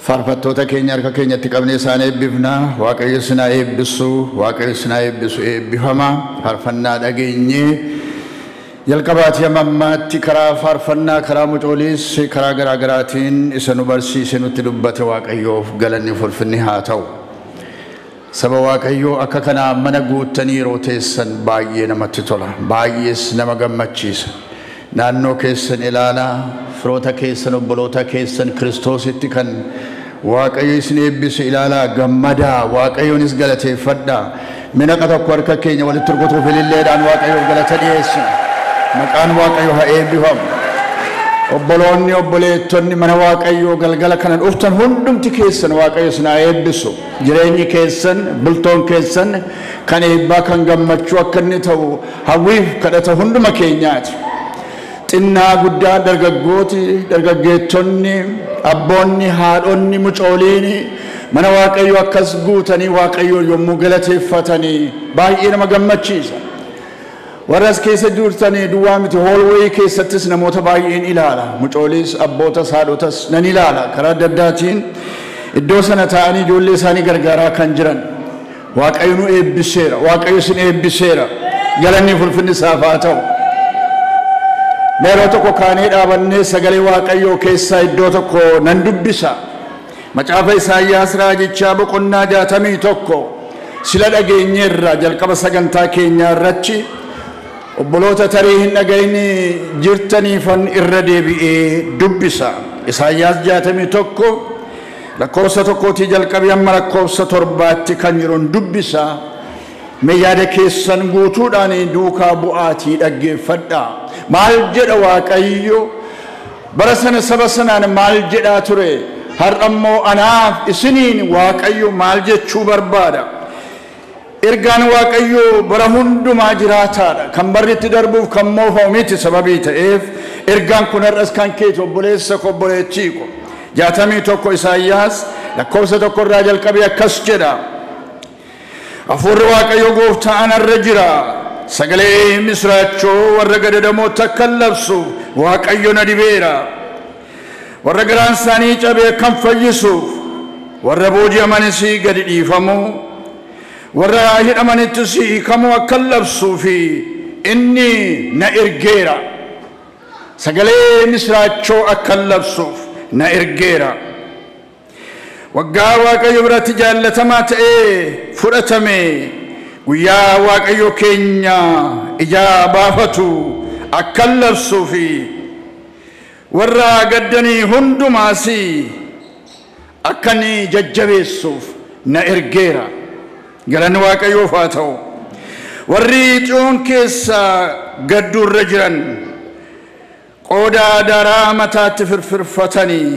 Faarfattoota keenya harka keenyatti qabnee isaan eebbifna. Waaqayyo isin haa eebbisu. Waaqayyo isin haa eebbisu. Eebbifama. Faarfannaa dhageenyee jalqabaatii hamma ammaatti karaa faarfannaa, karaa mucooliis, karaa garaa garaatiin isa nu barsiise, nutti dubbate Waaqayyoof galanni ulfinni haa ta'u. Saba Waaqayyoo, akka kanaa mana guuttanii yeroo teessan baay'ee namatti tola. Baay'ees nama gammachiisa. Naannoo keessan ilaalaa, firoota keessan, obboloota keessan Kiristoositti kan Waaqayyo isin eebbise ilaalaa, gammadaa, Waaqayyoonis galateeffadhaa. Minaqa tokko harka keenya walitti rukutuuf ililleedhaan Waaqayyoof galata dhiyeessina. Maqaan Waaqayyo haa eebbifamu. Obboloonni, obboleettonni mana Waaqayyoo galgala kana dhuftan hundumti keessan, Waaqayyo isin haa eebbisu. Jireenyi keessan, bultoon keessan kan eebbaa, kan gammachuu akka inni ta'u hawwiif kadhata hunduma keenyaati. Xinnaa guddaa, dargaggooti, dargaggeettonni, abboonni, haadhonni, mucooliin mana Waaqayyoo akkas guutanii Waaqayyoo yommuu galateeffatanii baay'ee nama gammachiisa. Warra as keessa jirtanii duwwaa miti, hallway keessattis namoota baay'een ilaala. Mucooliis, abbootas, haadhotas nan ilaala. Karaa adda addaatiin iddoo sana taa'anii ijoollee isaanii gargaaraa kan jiran. Waaqayyo nu eebbiseera. Waaqayyo isin eebbiseera. Galanni ulfinni isaaf haa ta'u. Yeroo tokko kaanee dhaabannee sagalee Waaqayyoo keessaa iddoo tokko nan dubbisa. Macaafa Isaayyaas raajichaa boqonnaa 61 sila dhageenyeerra jalqaba sagantaa keenyaa irratti. Obboloota tarii hin dhagahin jirtaniifan irra deebi'ee dubbisa. Isaayyaas 61 lakkoofsa 1tii jalqabee hamma lakkoofsa 7tti kan jiruun dubbisa. Mee yaada keessan guutuudhaan duukaa bu'aatii dhaggeeffadhaa. Maal jedha Waaqayyo? Bara sana saba sanaan maal jedhaa ture? Har'a immoo anaaf isiniin Waaqayyo maal jechuu barbaada? Ergaan Waaqayyoo bara hundumaa jiraataadha. Kan barri itti darbuuf kan moofamu miti sababii ta'eef, ergaan kun har'as kan keeti, obboleessa ko, obboleettii ko. 61 Isaayyaas lakkoofsa 1 irraa jalqabee akkas jedha. Hafuurri Waaqayyo gooftaa anarra jira. Sagalee misraachoo warra gadadamootti akka labsuuf Waaqayyo na dibeera. Warra garaan isaanii cabee akkan fayyisuuf, warra booji'amanis gadi dhiifamuu, warra hidhamanittis hiikamuu akka labsuu fi inni na ergeera. Sagalee misraachoo akka labsuuf na ergeera. Waggaa Waaqayyo biratti jaallatamaa ta'ee fudhatame, guyyaa Waaqayyo keenya ijaa baafatu akka labsuu fi warra gaddanii hundumaas akka inni jajjabeessuuf na ergeera. Galanni Waaqayyoof haa ta'u. Warri Xiyoon keessa gadduurra jiran qooda daaraa mataatti firfirfatanii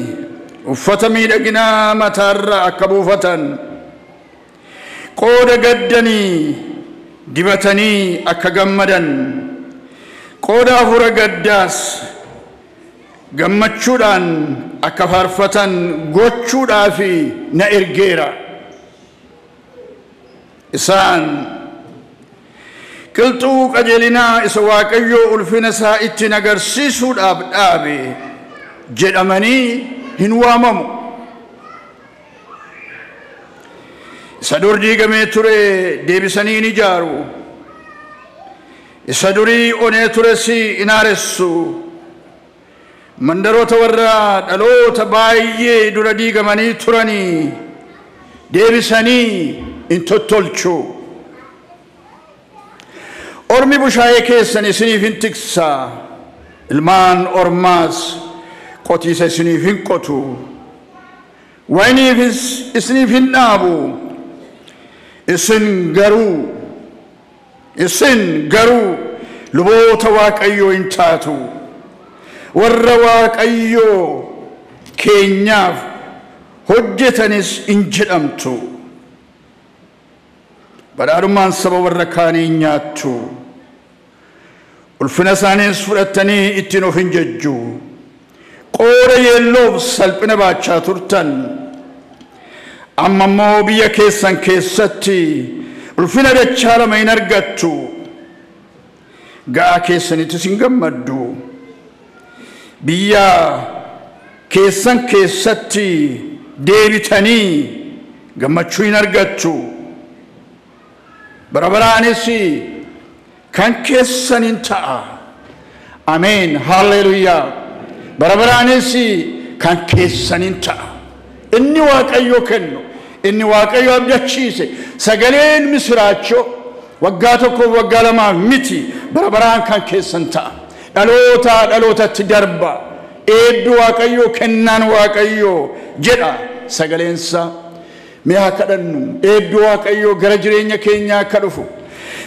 uffata miidhaginaa mataarra akka buufatan, qooda gaddanii dibatanii akka gammadan, qooda hafuura gaddaas gammachuudhaan akka faarfatan gochuudhaaf na ergeera. Isaan qilxuu qajeelinaa isa Waaqayyoo ulfina isaa ittiin agarsiisuudhaaf dhaabe jedhamanii hin waamamu. Isa dur diigamee ture deebisanii hin ijaaru. Isa durii onee tures hin haaressu. Mandaroota warra dhaloota baay'ee dura diigamanii turanii deebisanii hin tottolchu. Ormi bushaayee keessan isiniif hin tiksa. Ilmaan ormaas qotiisa isiniif hin qotu. Wayiniifis isiniif hin dhaabu. Isin garuu luboota Waaqayyoo hin taatu. Warra Waaqayyoo keenyaaf hojjetanis hin jedhamtu. Badhaadhummaan saba warra kaanii hin nyaattu. Ulfina isaaniis fudhattanii ittiin of hin jejju. Qooda yeelloof salphina baachaa turtan. Amma immoo biyya keessan keessatti ulfina dachaa lama hin argattu. Ga'aa keessanittis hin gammaddu. Biyya keessan keessatti Deebitanii gammachuu hin argattu. Bara baraanis kan keessan hin ta'a. Ameen. Haalleluuyaa. Bara baraanis kan keessan hin ta'a. Inni Waaqayyo kennu, inni Waaqayyo abdachiise, sagaleen misiraachoo waggaa tokkoof waggaa lamaaf miti, bara baraan kan keessan ta'a. Dhalootaa dhalootatti darba. Eebbi Waaqayyoo, kennaan Waaqayyoo jedha sagaleensa. Mee haa kadhannu. Eebbi Waaqayyoo gara jireenya keenyaa akka dhufu,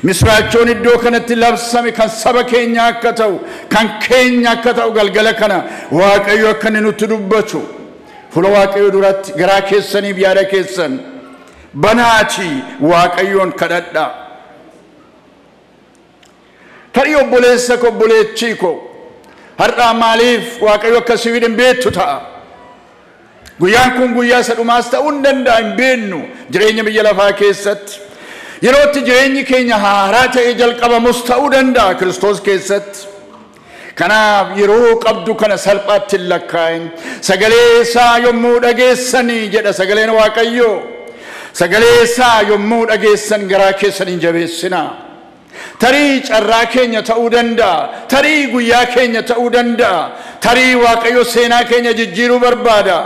misiraachoon iddoo kanatti labsame kan saba keenyaa akka ta'u, kan keenya akka ta'u, galgala kana Waaqayyo akka inni nutti dubbatu fuula Waaqayyo duratti garaa keessaniif yaada keessan banaatii Waaqayyoon kadhadhaa. Tarii obboleessa koo, obboleettii koo, har'aa maaliif Waaqayyo akkasii hin beektu ta'a. Guyyaan kun guyyaa isa dhumaas ta'uu hin danda'a, hin beennu jireenya biyya lafaa keessatti. Yerootti jireenyi keenya haaraa ta'ee jalqabamus ta'uu danda'a Kiristoos keessatti. Kanaaf yeroo qabdu kana salphaatti hin lakkaa'in. Sagalee isaa yommuu dhageessanii jedha sagaleen Waaqayyoo. Sagalee isaa yommuu dhageessan garaa keessan hin jabeessinaa. Tarii carraa keenya ta'uu danda'a. Tarii guyyaa keenya ta'uu danda'a. Tarii Waaqayyo seenaa keenya jijjiiruu barbaada.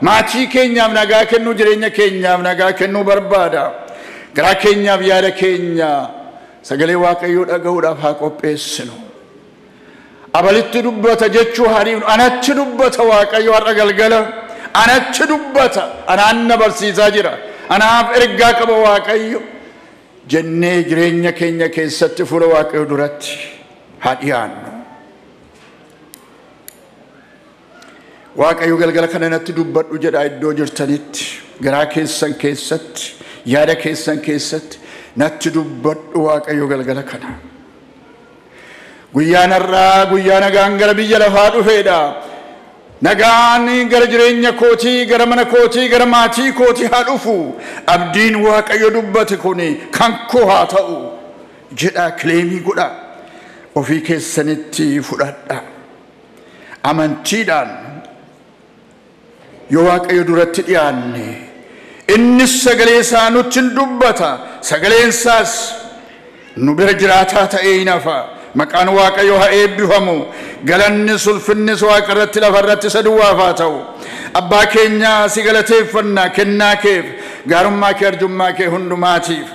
Maatii keenyaaf nagaa kennuu, jireenya keenyaaf nagaa kennuu barbaada. Garaa keenyaaf yaada keenya sagalee Waaqayyoo dhaga'uudhaaf haa qopheessinu. Abalitti dubbata jechuu haa dhiifnu. Anatti dubbata Waaqayyo har'a galgala. Anatti dubbata. Anaan na barsiisaa jira. Anaaf ergaa qaba Waaqayyo. Jennee jireenya keenya keessatti fuula Waaqayyo duratti haa dhiyaannu. Waaqayyo galgala kana natti dubbadhu jedha iddoo jirtanitti, garaa keessan keessatti, yaada keessan keessatti natti dubbadhu Waaqayyo galgala kana. Guyyaan har'aa guyyaa nagaan gara biyya lafaa dhufeedha. Nagaan gara jireenya kootii, gara mana kootii, gara maatii kootii haa dhufu. Abdiin Waaqayyo dubbate kun kan koo haa ta'u jedhaa kileemii godhaa. Ofii keessanitti fudhadhaa. Amantiidhaan yoo Waaqayyo duratti dhiyaanne, innis sagalee isaa nutti hin dubbata. Sagaleen isaas nu bira jiraataa ta'ee hin hafa. Maqaan Waaqayyoo haa eebbifamu. Galannis ulfinnis Waaqa irratti lafa irratti isa duwwaaf haa ta'u. Abbaa keenyaa, si galateeffanna kennaa keef, gaarummaa kee, arjummaa kee hundumaatiif.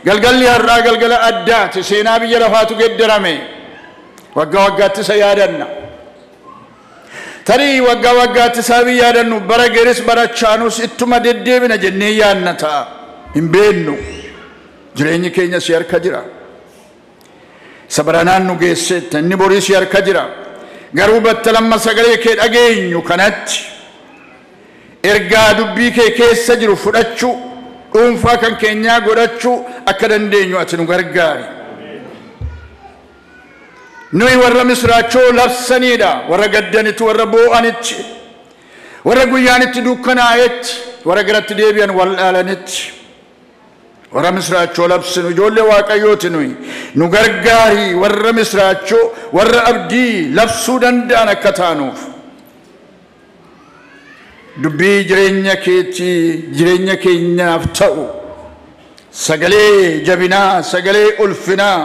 Galgalli har'aa galgala addaati. Seenaa biyya lafaatu geeddarame. Waggaa waggaatti isa yaadanna. Tarii waggaa waggaatti sababii yaadannu bara geeris barachaanus ittuma deddeebina jennee yaadna ta'a. Hin beennu. Jireenyi keenya si harka jira. Isa baranaan nu geesseetta, inni borii si harka jira. Garuu battalamma sagalee kee dhageenyu kanatti ergaa dubbii kee keessa jiru fudhachuu, dhuunfaa kan keenyaa godhachuu akka dandeenyu ati nu gargaari. Nuyi warra misiraachoo labsaniidha. Warra gaddanitti, warra boo'anitti, warra guyyaanitti dukkanaa'etti, warra garatti deebi'an wallaalanitti. Warra misiraachoo labsinu ijoollee Waaqayyooti nuyi. Nu gargaari warra misiraachoo, warra abdii labsuu danda'an akka taanuuf. Dubbii jireenya keetii, jireenya keenyaaf ta'u, sagalee jabinaa, sagalee ulfinaa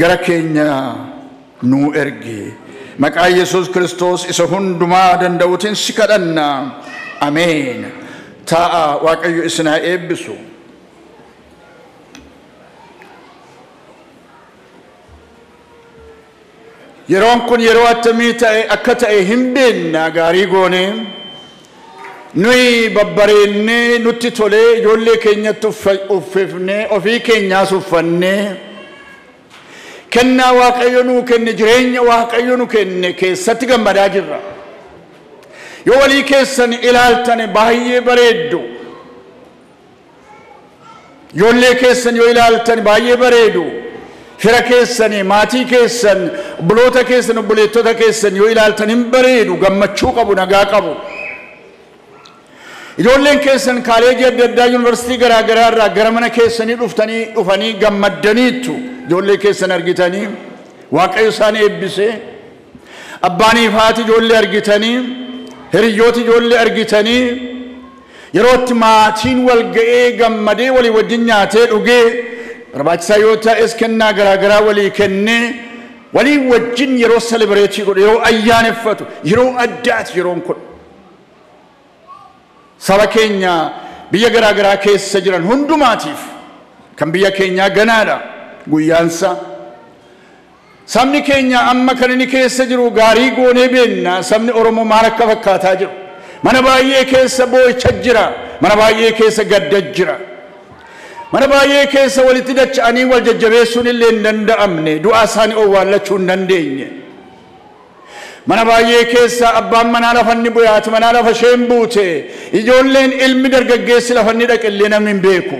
gara keenya nuu ergi. Maqaa Yesuus Kiristoos isa hundumaa danda'uutiin si kadhanna. Ameen. Taa'a, Waaqayyo isin haa eebbisu. Yeroon kun yeroo attamii ta'e akka ta'e hin beekna. Gaarii goone nuyi babbareennee, nutti tolee, ijoollee keenyatti uffifnee, ofii keenyaas uffannee, kennaa Waaqayyo nuu kenne, jireenya Waaqayyo nu kenne keessatti gammadaa jirra. Yoo walii keessan ilaaltan baay'ee bareeddu. Ijoollee keessan yoo ilaaltan baay'ee bareedu. Fira keessanii, maatii keessan, obboloota keessan, obboleettota keessan yoo ilaaltan hin bareedu, gammachuu qabu, nagaa qabu. Ijoolleen keessan kaaleejii adda addaa, yuunivarsiitii garaa garaa irraa gara mana keessanii dhufanii gammaddaniittu. Ijoollee keessan argitanii, Waaqayyo isaan eebbisee, abbaanii fi haati ijoollee argitanii, hiriyyoota ijoollee argitanii, Yeroo itti maatiin wal ga'ee gammadee walii wajjin nyaatee dhugee barbaachisaa yoo ta'es kennaa garaagaraa walii kennee walii wajjin yeroo celebrate godhu, yeroo ayyaaneffatu, yeroo addaati yeroon kun. Saba keenya biyya garaagaraa keessa jiran hundumaatiif kan biyya keenyaa ganaadha guyyaansa. Sabni keenya amma kan inni keessa jiru gaarii goonee beenna. Sabni Oromoo maal akka fakkaataa jiru. Mana baay'ee keessa boo'icha jira. Mana baay'ee keessa gadda jira. Mana baay'ee keessa walitti dacha'anii wal jajjabeessuun illee hin danda'amne. Du'aa isaanii owwaallachuu hin dandeenye. Mana baay'ee keessa abbaan manaa lafa inni bu'e, haati manaa lafa isheen buute, ijoolleen ilmi dargaggeessi lafa inni dhaqe illee namni hin beeku.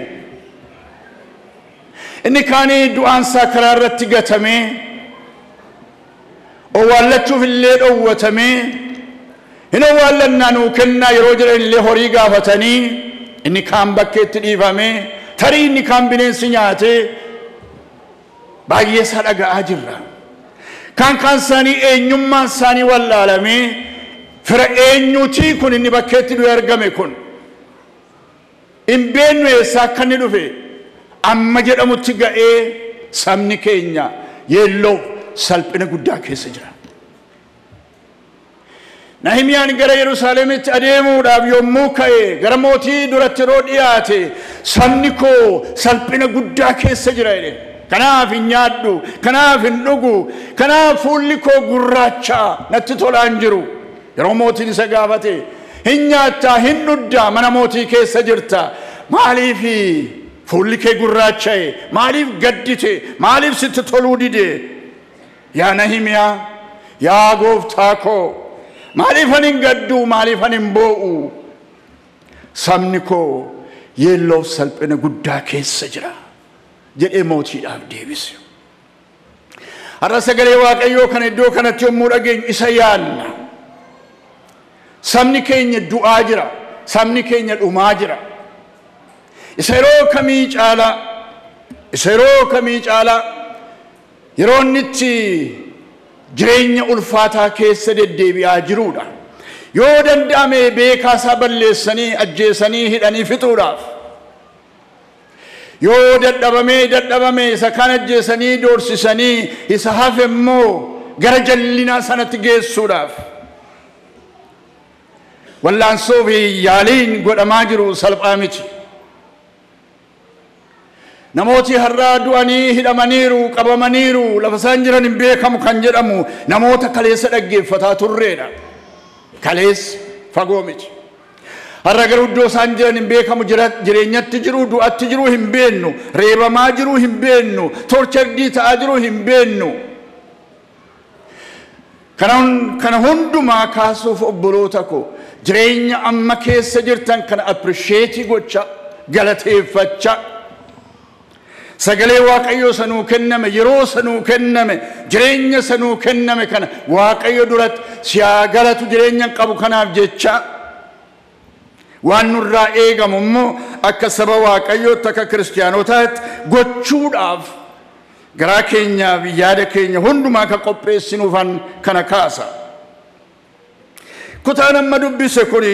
Inni kaanii du'aan isaa karaa irratti gatamee owwaallachuuf illee dhowwatamee hin owwaallannaa nuu kennaa yeroo jedhan illee horii gaafatanii inni kaan bakkeetti dhiifamee tarii inni kaan bineensi nyaatee baay'ee isaa dhaga'aa jirra. Kaan kaan isaanii eenyummaan isaanii wallaalamee fira eenyuutii kun inni bakkeetti du'e argame kun hin beeknu eessaa akka inni dhufe amma jedhamutti ga'ee sabni keenya yeelloo salphina guddaa keessa jira. Nahimiyaan gara Yerusaalemitti adeemuudhaaf yommuu ka'e gara mootii duratti yeroo dhiyaate sabni koo salphina guddaa keessa jira jedhe. Kanaaf hin nyaadhu, kanaaf hin dhugu, kanaaf fuulli koo gurraacha natti tolaa hin jiru. Yeroo mootiin isa gaafate hin nyaattaa, hin dhugdaa, mana mootii keessa jirta. Maaliif fuulli kee gurraacha'e? Maaliif gaddite? Maaliif sitti toluu dide? Yaa Nahimiyaa, yaa gooftaa koo, maaliif ani hin gaddu? Maaliif ani hin boo'u? Sabni koo yeelloof salphina guddaa keessa jira jedhee mootiidhaaf deebise. Har'a sagalee Waaqayyoo kana iddoo kanatti yommuu dhageenyu isa yaadna. Sabni keenya du'aa jira. Sabni keenya dhumaa jira. Isa yeroo kamii caalaa, isa yeroo kamii caalaa yeroo inni itti jireenya ulfaataa keessa deddeebi'aa jiruudha. Yoo danda'ame beekaa isaa balleessanii ajjeesanii hidhanii fixuudhaaf. Yoo dadhabame isa kaan ajjeesanii doorsisanii isa hafe immoo gara jallinaa sanatti geessuudhaaf. Wallaansoo fi yaaliin godhamaa jiru salphaa miti. Namooti har'aa du'anii hidhamaniiru, qabamaniiru, lafa isaan jiran hin beekamu kan jedhamu namoota kaleessa dhaggeeffataa turreedha. Kaleessa fagoo miti. Har'a garuu iddoo isaan jiran hin beekamu, jireenyatti jiru, du'atti jiru hin beennu, reebamaa jiru hin beennu, torchardii ta'aa jiru hin beennu. Kana hundumaa kaasuuf obboloota koo jireenya amma keessa jirtan kana appreciate gocha, galateeffachaa. Sagalee Waaqayyoo sanuu kenname, yeroo sanuu kenname, jireenya sanuu kenname kana Waaqayyo duratti siyaa galatu jireenya qabu kanaaf jecha waan nurraa eegamu immoo akka saba Waaqayyootti akka kiristaanotaatti gochuudhaaf garaa keenyaa fi yaada keenya hundumaa akka qopheessinuufan kana kaasa. Kutaan amma dubbise kuni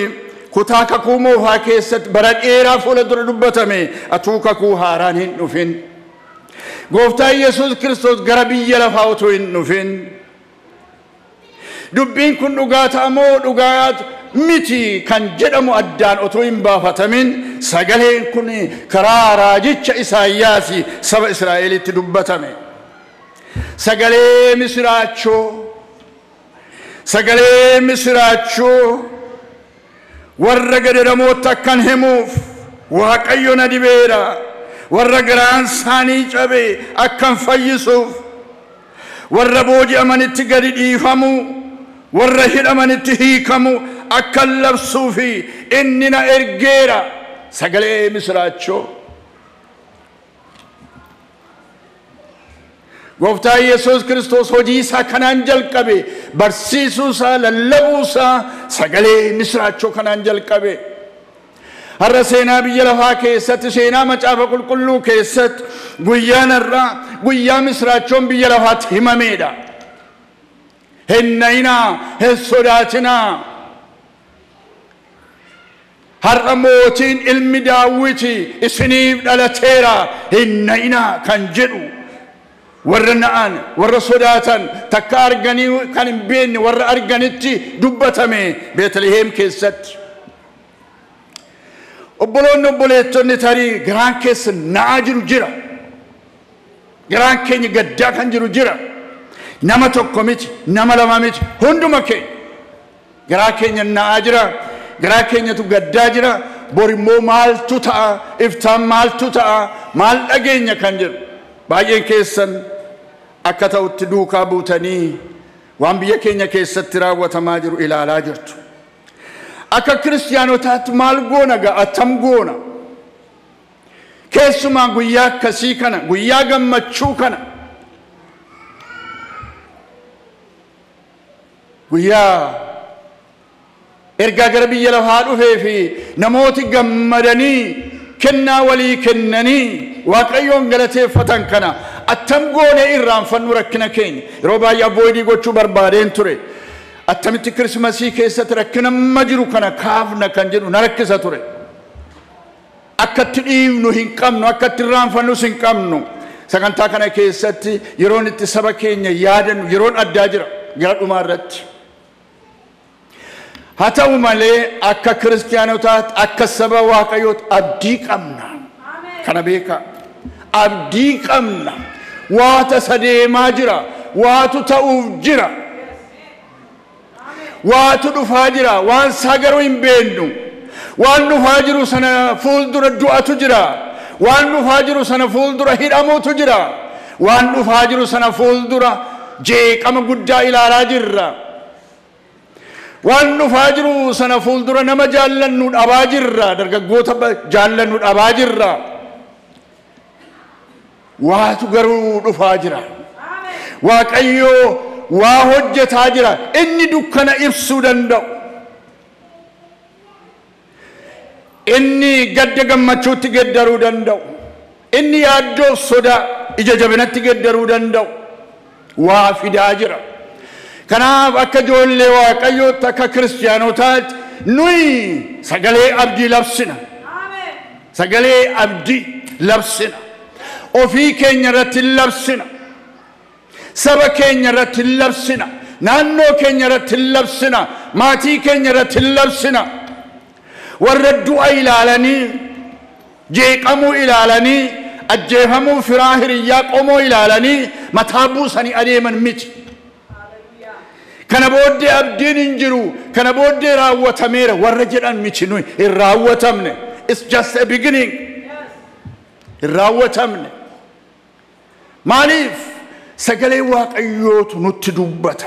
kutaa kakuu moofaa keessatti bara dheeraa fuula dura dubbatame atuu kakuu haaraan hin dhufin. Gooftaan Yesuus Kiristoos gara biyya lafaa otoo hin dhufin. Dubbiin kun dhugaa ta'amoo dhugaa miti kan jedhamu addaan otoo hin baafatamin sagaleen kun karaa raajicha Isaayyaas saba Israa'elitti dubbatame. Sagalee misiraachoo, sagalee misiraachoo warra gadadamootti akkan himuuf Waaqayyo na dibeera. Warra garaan isaanii cabe akkan fayyisuuf, warra booji'amanitti gadi dhiifamu, warra hidhamanitti hiikamu akkan labsuufi inni na ergeera. Sagalee misiraachoo. Gooftaan Yesuus Kiristoos hojii isaa kanaan jalqabe, barsiisuu isaa, lallabuu isaa sagalee misiraachoo kanaan jalqabe. Har'a seenaa biyya lafaa keessatti, seenaa macaafa qulqulluu keessatti guyyaan har'aa guyyaa misiraachoon biyya lafaatti himameedha. Hin na'inaa, hin sodaatinaa. Har'a mootiin ilmi Daawiti isiniif dhalateera hin na'inaa kan jedhu warra na'an, warra sodaatan, takka arganii kan hin beekne warra arganitti dubbatame Beetliheem keessatti. Obboloonni obboleettonni tarii garaan keessa na'aa jiru jira. Garaan keenya gaddaa kan jiru jira. Nama tokko miti, nama lama miti, hunduma keenya. Garaa keenya na'aa jira. Garaa keenyatu gaddaa jira. Bor immoo maaltu ta'a? Iftaan maaltu ta'a? Maal dhageenya kan jedhu. Baay'een keessan akka ta'utti duukaa buutanii waan biyya keenya keessatti raawwatamaa jiru ilaalaa jirtu. Akka kiristaanotaatti maal goona ga'a? Attam goona? Keessumaa guyyaa akkasii kana, guyyaa gammachuu kana, guyyaa ergaa gara biyya lafaa dhufee fi namooti gammadanii kennaa walii kennanii Waaqayyoon galateeffatan kana attam goone irraanfannu rakkina keenya. Yeroo baay'ee avoidii gochuu barbaadeen ture. Attamitti Kirismasii keessatti rakkina amma jiru kana kaafna kan jedhu na rakkisa ture. Akka itti dhiifnu hin qabnu, akka itti irraanfannus hin qabnu. Sagantaa kana keessatti yeroon itti saba keenya yaadannu yeroon addaa jira gara dhumaa irratti. Haa ta'u malee akka kiristaanotaatti, akka saba Waaqayyootti abdii qabna. Kana beekaa. Abdii qabna. Waata isa deemaa jira. Waatu ta'uuf jira. Waatu dhufaa jira. Waan isaa garuu hin beeknu. Waan dhufaa jiru sana fuuldura du'atu jira. Waan dhufaa jiru sana fuuldura hidhamuutu jira. Waan dhufaa jiru sana fuuldura jeeqama guddaa ilaalaa jirra. Waan dhufaa jiru sana fuuldura nama jaallannu dhabaa jirra. Dargaggoota jaallannu dhabaa jirra. Waatu garuu dhufaa jira. Waaqayyoo waa hojjetaa jira. Inni dukkana ibsuu danda'u. Inni gadda gammachuutti geddaruu danda'u. Inni yaaddoo sodaa ija jabinatti geddaruu danda'u. Waa fidaa jira. Kanaaf akka ijoollee Waaqayyootti, akka kiristaanotaatti nuyi sagalee abdii labsina. Sagalee abdii labsina. Ofii keenya irratti labsina. Saba keenya irratti labsina. Naannoo keenya irratti labsina. Maatii keenya irratti labsina. Warra du'a ilaalanii, jeeqamuu ilaalanii, ajjeefamuu firaa hiriyyaa qomoo ilaalanii mataa buusanii adeeman miti. Kana booddee abdiin hin jiru, kana booddee raawwatameera warra jedhan miti nuyi. Hin raawwatamne. It's just a beginning. Hin raawwatamne. Maaliif? Sagalee Waaqayyootu nutti dubbata.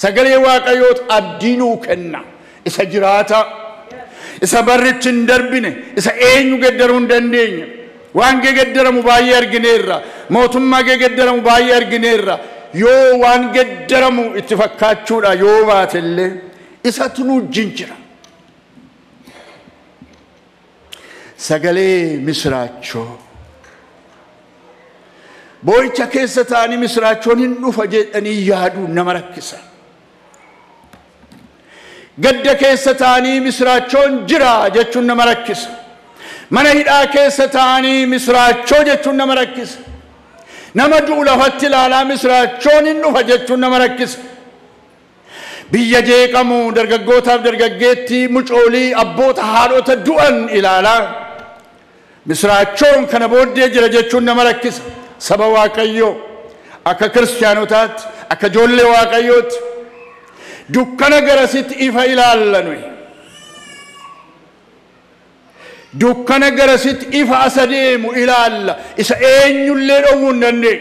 Sagalee Waaqayyootu abdii nuu kenna. Isa jiraata. Isa barrichi hin darbine. Isa eenyu geddaruu hin dandeenye. Waan gegeddaramu baay'ee argineerra. Mootummaa gegeddaramu baay'ee argineerra. Yoo waan geddaramu itti fakkaachuudha yoo baatellee isatu nu wajjin jira. Sagalee misiraachoo. Boo'icha keessa taa'anii misiraachoon hin dhufa jedhanii yaaduu nama rakkisa. Gadda keessa taa'anii misiraachoon jira jechuun nama rakkisa. Mana hidhaa keessa taa'anii misiraachoo jechuun nama rakkisa. Nama du'u lafatti ilaalaa misiraachoon hin dhufa jechuun nama rakkisa. Biyya jeeqamu dargaggootaaf dargaggeettii, mucoolii, abboota, haadhota du'an ilaalaa misiraachoon kana booddee jira jechuun nama rakkisa. Saba Waaqayyoo akka kiristaanotaatti, akka ijoollee Waaqayyootti dukkana garasitti ifa ilaalla nuyi. Dukkana garasitti ifa asa deemu ilaalla. Isa eenyullee dhowwuu hin dandeenye.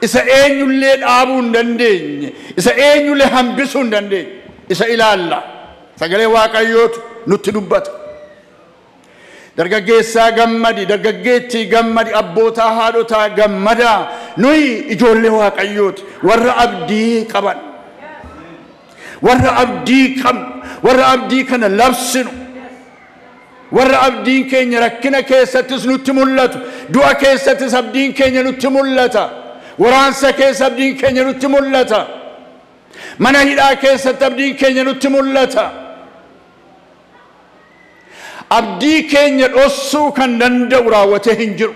Isa eenyullee dhaabuu hin dandeenye. Isa eenyullee hambisuu hin dandeenye. Isa ilaalla. Sagalee Waaqayyootu nutti dubbata. Dargaggeessaa gammadi, dargaggeettii gammadi, abbootaa haadhotaa gammadaa. Nuyi ijoollee Waaqayyooti. Warra abdii qaban. Warra abdii qabnu. Warra abdii kana labsinu. Warra abdiin keenya rakkina keessattis nutti mul'atu. Du'a keessattis abdiin keenya nutti mul'ata. Waraansa keessa abdiin keenya nutti mul'ata. Mana hidhaa keessatti abdiin keenya nutti mul'ata. Abdii keenya dhossuu kan danda'u raawwatee hin jiru.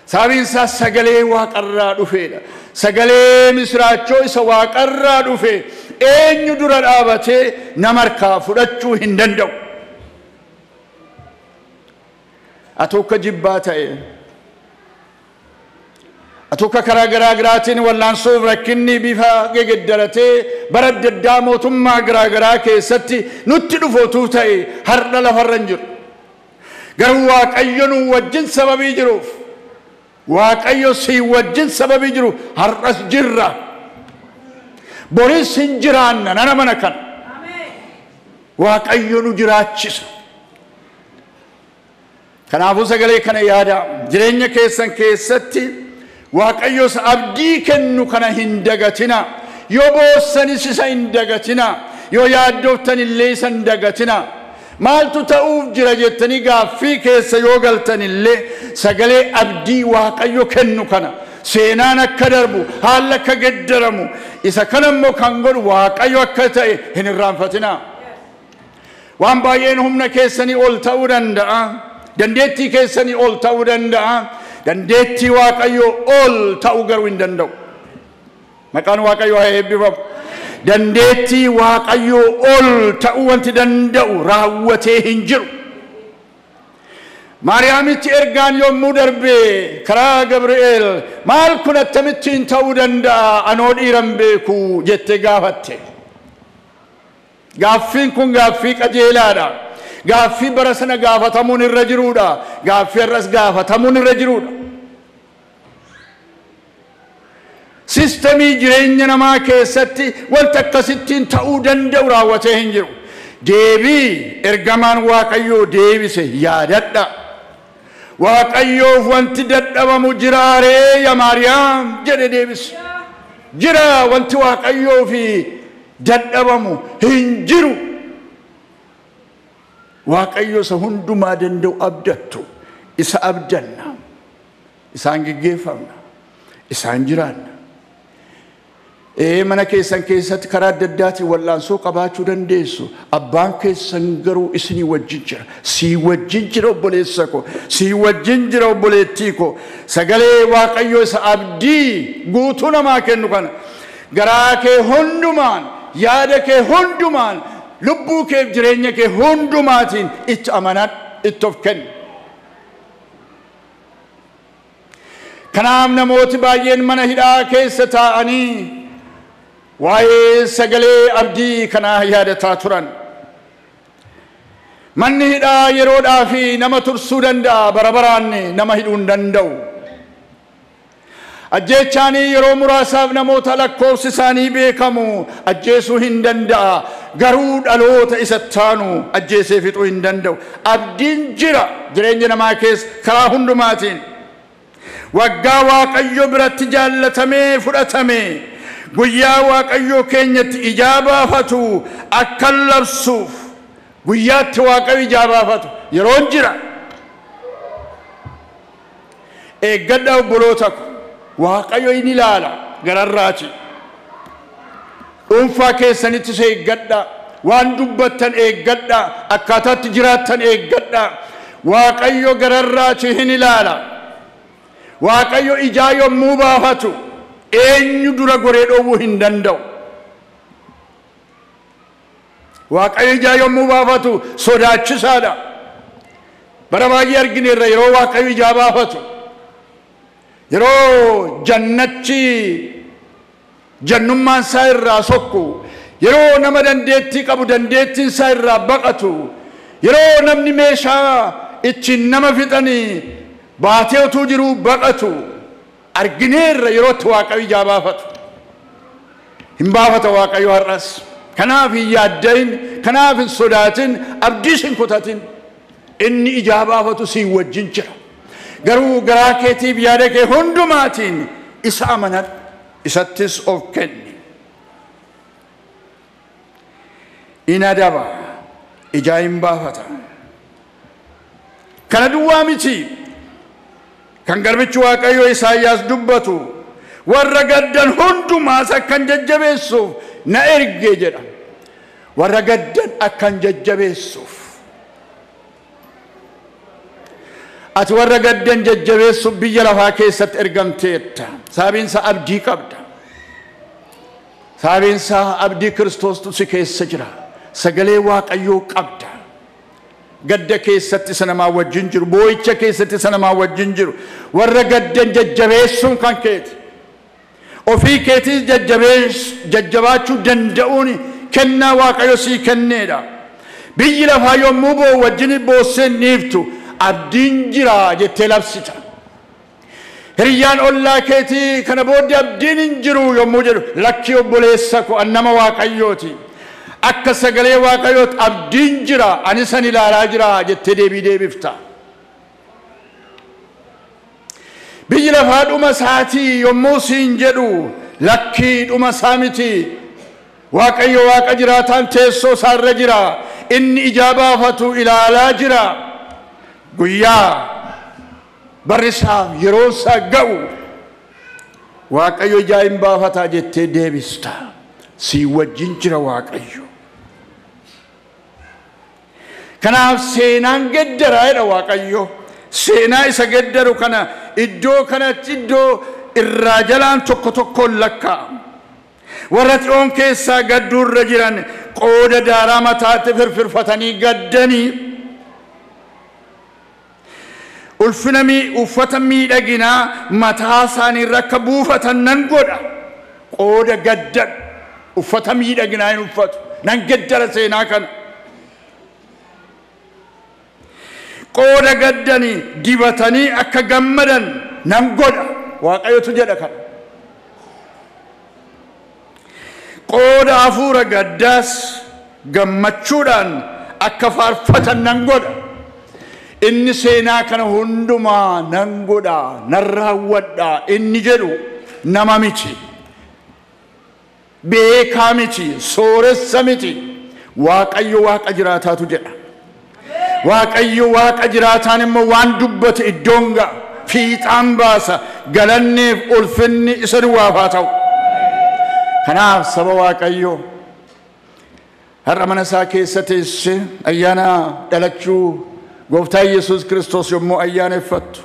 Sababiin isaa sagalee waaqarraa dhufeedha. Sagalee misiraachoo isa waaqarraa dhufe eenyu dura dhaabatee nama harkaa fudhachuu hin danda'u. Ati akka jibbaa ta'e, ati akka karaa garaa garaatiin wallaansoof rakkinni bifa gegeddaratee bara adda addaa mootummaa garaa garaa keessatti nutti dhufootuu ta'e har'a lafarra hin jiru. Garuu Waaqayyo nu wajjin sababii jiruuf, Waaqayyo si wajjin sababii jiru har'as jirra. Boris hin jiraanna nana mana kana. Waaqayyo nu jiraachisa. Kanaafuu sagalee kana yaada. Jireenya keessan keessatti Waaqayyo isa abdii kennu kana hin dagatina. Yoo boossanis isa hin dagatina. Yoo yaaddooftan illee isa hin dagatina. Maaltu ta'uuf jira jettanii gaaffii keessa yoo galtan illee sagalee abdii Waaqayyo kennu kana seenaan akka darbu, haalli akka geddaramu, isa kana immoo kan godhu Waaqayyo akka ta'e hin irraanfatina. Waan baay'een humna keessanii ol ta'uu danda'a. Dandeettii keessanii ol ta'uu danda'a. Dandeettii Waaqayyo ol ta'uu garuu hin danda'u. Maqaan Waaqayyoo haa eebbifamu. Dandeettii Waaqayyoo ol ta'uu wanti danda'u raawwatee hin jiru. Maariyaamitti ergaan yommuu darbe karaa Gabri'eel maal kun akkamittiin ta'uu danda'a anoo dhiiran beeku jettee gaafatte. Gaaffiin kun gaaffii qajeelaadha. Gaaffii bara sana gaafatamuun irra jiruudha. Gaaffii har'as gaafatamuun irra jiruudha. Sistemii jireenya namaa keessatti wanta akkasittiin ta'uu danda'u raawwatee hin jiru. Deebii ergamaan Waaqayyoo deebise yaadadha. Waaqayyoof wanti dadhabamu jiraaree yaa Maariyaam jedhe deebise. Jira wanti Waaqayyoof dadhabamu hin jiru. Waaqayyo isa hundumaa danda'u abdattu, isa abdanna, isaan geggeeffamna, isaan jiraanna. Mana keessan keessatti karaa adda addaatiin wallaansoo qabaachuu dandeessu. Abbaan keessan garuu isinii wajjin jira. Sii wajjin jira obboleessa ko. Sii wajjin jira obboleettii ko. Sagalee Waaqayyoo isa abdii guutuu namaa kennu kana garaa kee hundumaan, yaada kee hundumaan, lubbuu keef jireenya kee hundumaatiin itti amanadhu, itti of kenni. Kanaaf namooti baay'een mana hidhaa keessa taa'anii waa'ee sagalee abdii kanaa yaadataa turan. Manni hidhaa yeroodhaa fi nama tursuu danda'a, bara baraan nama hidhuu hin danda'u. Ajjeechaanii yeroo muraasaaf namoota lakkoofsi isaanii beekamu ajjeesuu hin danda'a. Garuu dhaloota isa taanu ajjeesee fixuu hin danda'u. Abdiin jira jireenya namaa keessa karaa hundumaatiin. Waggaa Waaqayyo biratti jaallatamee fudhatame, guyyaa Waaqayyo keenyatti ijaa baafatu akka labsuuf guyyaatti Waaqayyo ijaa baafatu yeroon jira. Eeggadhaa obboloota ko, Waaqayyo in ilaala gararraati. Dhuunfaa keessanittis eeggadhaa, waan dubbattan eeggadhaa, akkaataatti jiraattan eeggadhaa. Waaqayyo gararraati hin ilaala. Waaqayyo ijaa yommuu baafatu eenyu dura goree dhoowwuu hin danda'u. Waaqayyo ijaa yommuu baafatu sodaachisaadha. Bara baay'ee argineerra yeroo Waaqayyo ijaa baafatu. Yeroo jannachi jannummaan isaa irraa sokku, yeroo nama dandeettii qabu dandeettiin isaa irraa baqatu, yeroo namni meeshaa ittiin nama fixanii baatee utuu jiruu baqatu argineerra yeroo itti Waaqayyo ijaa baafatu. Hin baafata Waaqayyo har'as. Kanaaf hin yaaddayin, kanaaf hin sodaatin, abdiis hin kutatin. Inni ijaa baafatu siin wajjin jira. Garuu garaa keetiif yaada kee hundumaatiin isa amanadhu, isattis of kenni. In adaba, ijaa hin baafata. Kana duwwaa miti. Kan garbichi Waaqayyoo Isaayyaas dubbatu warra gaddan hundumaas akkan jajjabeessuuf na erge jedha. Warra gaddan akkan jajjabeessuuf. Ati warra gaddan jajjabeessuuf biyya lafaa keessatti ergamteetta. Sababiin isaa abdii qabda. Sababiin isaa abdii Kiristoostu si keessa jira. Sagalee Waaqayyoo qabda. Gadda keessatti isa namaa wajjin jiru, boo'icha keessatti isa namaa wajjin jiru, warra gaddan jajjabeessuun kan keeti. Ofii keetiis jajjabaachuu danda'uun kennaa Waaqayyo sii kenneedha. Biyyi lafaa yommuu boo'u wajjin boosseen dhiiftu, abdiin jira jettee labsita. Hiriyyaan ollaa keetii kana booddee abdiin hin jiru yommuu jedhu, lakkii obboleessa ko, an nama Waaqayyooti. Akka sagalee Waaqayyooti abdiin jira, ani san ilaalaa jira jettee deebii deebifta. Biyyi lafaa dhuma isaatii yommuu siin jedhu, lakkii dhuma isaa miti. Waaqayyo Waaqa jiraataan teessoo isaarra jira. Inni ijaa baafatu ilaalaa jira. Guyyaa barri isaa yeroo isaa ga'u Waaqayyo ijaa hin baafataa jettee deebista. Sii wajjin jira Waaqayyo. Kanaaf seenaan geddaraa jedha Waaqayyo. Seenaa isa geddaru kana iddoo kanatti iddoo irraa jalaan tokko tokkoon lakkaa'ama. Warra Xiyoon keessaa gadduurra jiran qooda daaraa mataatti firfirfatanii gaddanii ulfina uffata miidhaginaa mataa isaaniirra akka buufatan nan godha. Qooda gaddan uffata miidhaginaa hin uffatu. Nan geddara seenaa kana. Qooda gaddanii dibatanii akka gammadan nan godha. Waaqayyotu jedha kana. Qooda hafuura gaddaas gammachuudhaan akka faarfatan nan godha. Inni seenaa kana hundumaa nan godha, nan raawwadha inni jedhu nama miti. Beekaa miti, sooressa miti. Waaqayyo Waaqa jiraataatu jedha. Waaqayyo Waaqa jiraataan immoo waan dubbate iddoon ga'a. Fiixaan baasa. Galanneef ulfinni isa duwwaaf haa ta'u. Kanaaf saba Waaqayyoo har'a mana isaa keessa teessee ayyaana dhalachuu Gooftaa Yesuus Kiristoos yommuu ayyaaneffattu,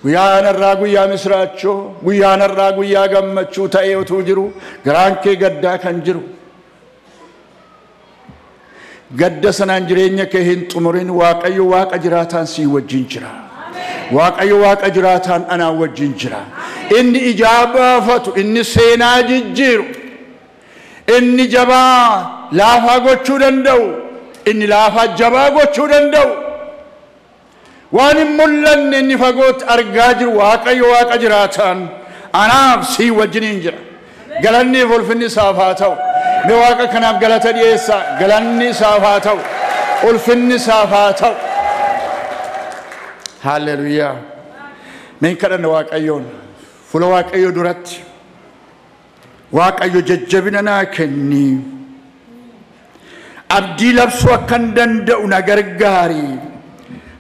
guyyaan har'aa guyyaa misraachoo, guyyaan har'aa guyyaa gammachuu ta'ee utuu jiru garaan kee gaddaa kan jiru, gadda sanaan jireenya kee hin xumurin. Waaqayyo Waaqa jiraataan sii wajjin jira. Waaqayyo Waaqa jiraataan anaan wajjin jira. Inni ijaa baafatu, inni seenaa jijjiiru, inni jabaa laafaa gochuu danda'u, inni laafaa jabaa gochuu danda'u, waan hin mul'anne inni fagootti argaa jiru Waaqayyo Waaqa jiraataan anaaf sii wajjiniin jira. Galanniif ulfinni isaaf haa ta'u. Mee Waaqa kanaaf galata dhiyeessaa. Galanni isaaf haa ta'u. Ulfinni isaaf haa ta'u. Haalleluuyaa. Mee kadhanna Waaqayyoon. Fuula Waaqayyoo duratti. Waaqayyo jajjabina naa kenni. Abdii labsuu akkan danda'u na gargaari.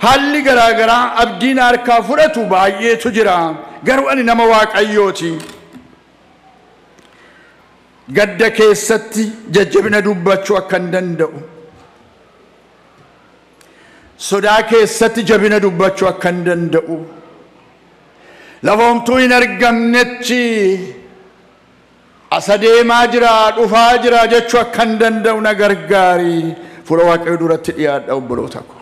Haalli garaagaraa abdiin harkaa fudhatu baay'eetu jira. Garuu ani nama Waaqayyooti. Gadda keessatti jajjabina dubbachuu akkan danda'u. Sodaa keessatti jabina dubbachuu akkan danda'u. Lafa homtuu hin argamnetti asa deemaa jira, dhufaa jira jechuu akkan danda'u na gargaari. Fuula Waaqayyoo duratti dhiyaadha obboloota ko.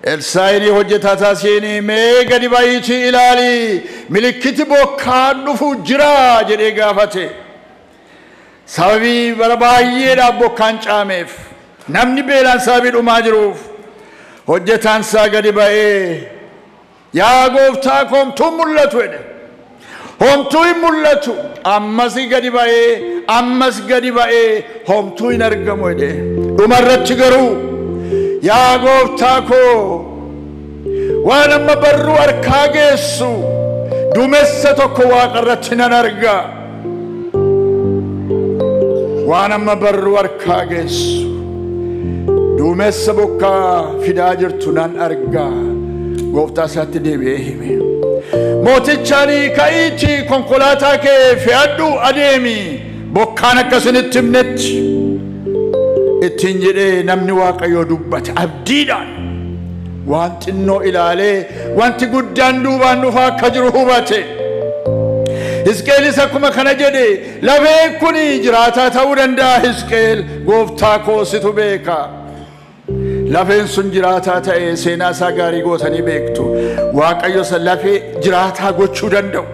Elsaayini hojjetaa taasiinii mee gadi ba'iitii ilaali, milikkiti bokkaan dhufu jira jedhee gaafate. Sababii bara baay'eedhaaf bokkaan caameef, namni beelaan sababii dhumaa jiruuf, hojjetaan isaa gadi ba'ee yaa gooftaa koo homtuu mul'atu jedhe. Homtuu hin mul'atu. Ammas gadi ba'ee, ammas gadi ba'ee homtuu hin argamu jedhe. Dhumarratti garuu yaa gooftaa koo waan amma barruu harkaa geessu duumessa tokko waaqarratti nan arga. Waan amma barruu harkaa geessu duumessa bokkaa fidaa jirtu nan arga. Gooftaa isaatti deebi'ee hime. Mootichaan ka'iitii konkolaataa kee fe'adhu adeemi, bokkaan akka isinitti himnetti. Ittiin jedhee namni Waaqayyoo dubbate abdiidhaan waan xinnoo ilaalee wanti guddaan duubaan dhufaa akka jiru hubate. Hisqeelis akkuma kana jedhe, lafeen kun jiraataa ta'uu danda'a. Hisqeel, gooftaa koo, situ beeka. Lafeen sun jiraataa ta'e, seenaa isaa gaarii gootanii beektu. Waaqayyo isa lafee jiraataa gochuu danda'u,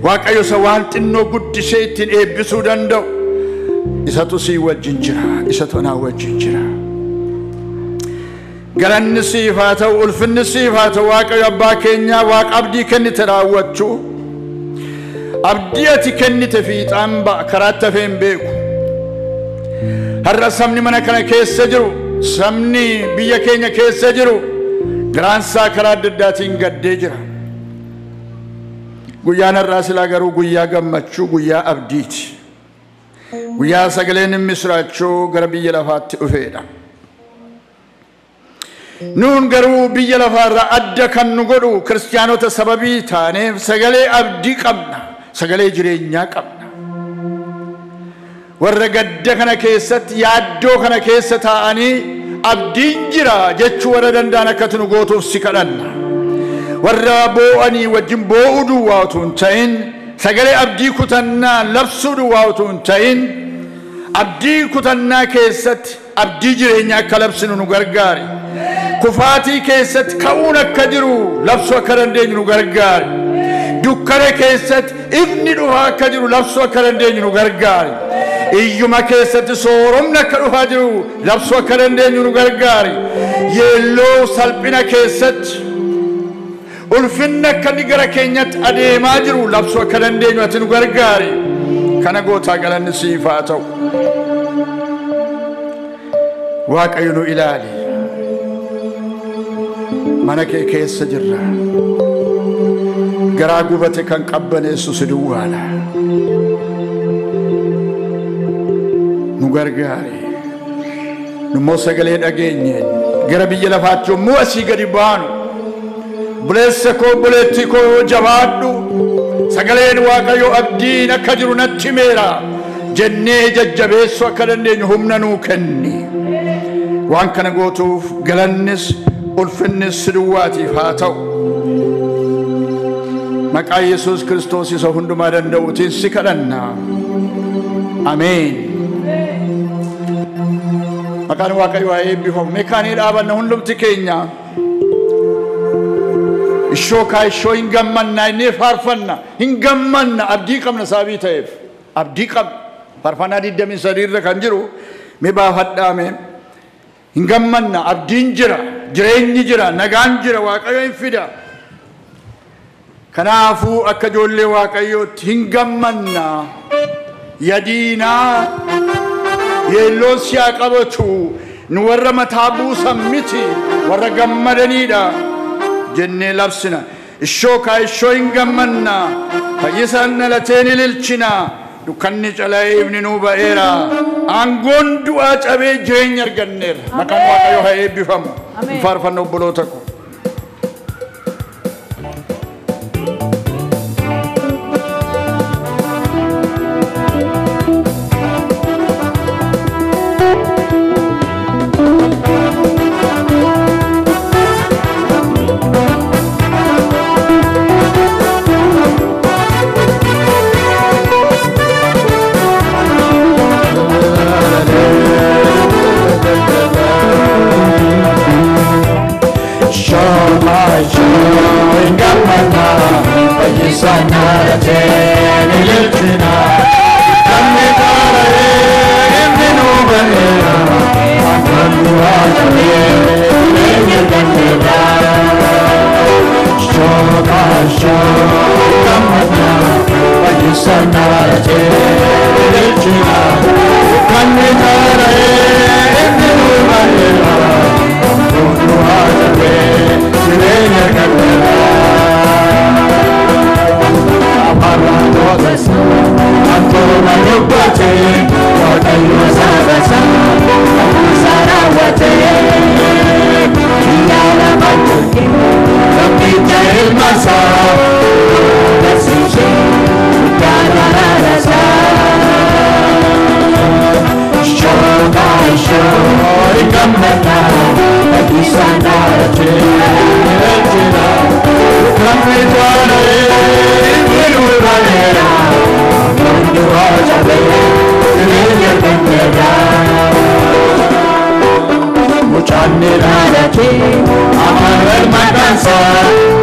Waaqayyo isa waan xinnoo guddisee ittiin eebbisuu danda'u, isatu sii wajjin jira, isatu anaa wajjin jira. Galanni siif haa ta'u, ulfinni siif haa ta'u. Waaqayyo abbaa keenyaa, Waaqa abdii kennite raawwachuu, abdii ati kennite fiixaan ba'a, karaatti hafee hin beeku. Har'a sabni mana kana keessa jiru, sabni biyya keenya keessa jiru, garaansaa karaa adda addaatiin gaddee jira. Guyyaan har'aa silaa garuu guyyaa gammachuu, guyyaa abdiiti. Guyyaa sagaleen misraachuu gara biyya lafaatti dhufeedha. Nuun garuu biyya lafaarraa adda kan nu godhu kiristaanota sababii taaneef sagalee abdii qabna, sagalee jireenyaa qabna. Warra gadda kana keessatti, yaaddoo kana keessa taa'anii abdiin jira jechuu warra danda'an akkati nu gootuuf si kadhanna. Warra boo'anii wajjin boo'uu duwwaa utuu hin ta'in, sagalee abdii kutannaa labsuu duwwaa utuu hin ta'in, abdii kutannaa keessatti abdii jireenyaa akka labsinu nu gargaari. Kufaatii keessatti ka'uun akka jiru labsuu akka dandeenyu nu gargaari. Dukkana keessatti ifni dhufaa akka jiru labsuu akka dandeenyu nu gargaari. Iyyuma keessatti sooromni akka dhufaa jiru labsuu akka dandeenyu nu gargaari. Yeelloo salphina keessatti ulfinni akka inni gara keenyatti adeemaa jiru labsuu akka dandeenyu ati nu gargaari. Kana gootaa, galanni siif haa ta'u. Waaqayyo, nu ilaali. Mana kee keessa jirra. Garaa gubate kan qabbaneessu si duwwaadha. Nu gargaari. Nummoo sagalee dhageenyeen gara biyya lafaatti yommuu asii gadi baanu, buleessa koo, buleettii koo, jabaadhu, sagaleen Waaqayyo abdiin akka jiru natti himeera jennee jajjabeessuu akka dandeenyu humna nuu kenni. Waan kana gootuuf galannis ulfinnis si duwwaatiif haa ta'u. Maqaa Yesuus Kiristoos isa hundumaa danda'uutiin si kadhanna. Ameen. Maqaan Waaqayyoo haa eebbifamu. Mee kaanii dhaabanna hundumti keenya. Ishoo kaa ishoo, hin gammanna inni faarfanna, hin gammanna, abdii qabna sababii ta'eef, abdii qabna. Faarfannaa 23 irra kan jiru mee baafadhaa mee. Hin gammanna, abdiin jira, jireenyi jira, nagaan jira, Waaqayyo hin fida. Kanaafuu akka ijoollee Waaqayyootti hin gammanna. Yadiinaa yeelloon si haa qabatu, nu warra mataa buusan miti, warra gammadaniidha jennee labsina. Ishoo kaa ishoo, hin gammanna, fayyisaan dhalateen ililchina, dukkanni cala'ee ifni nuu ba'eera, aangoon du'aa cabee jireenya arganneerra. Maqaan Waaqayyoo haa eebbifamu. Ameen. Faarfanna, obboloota ko.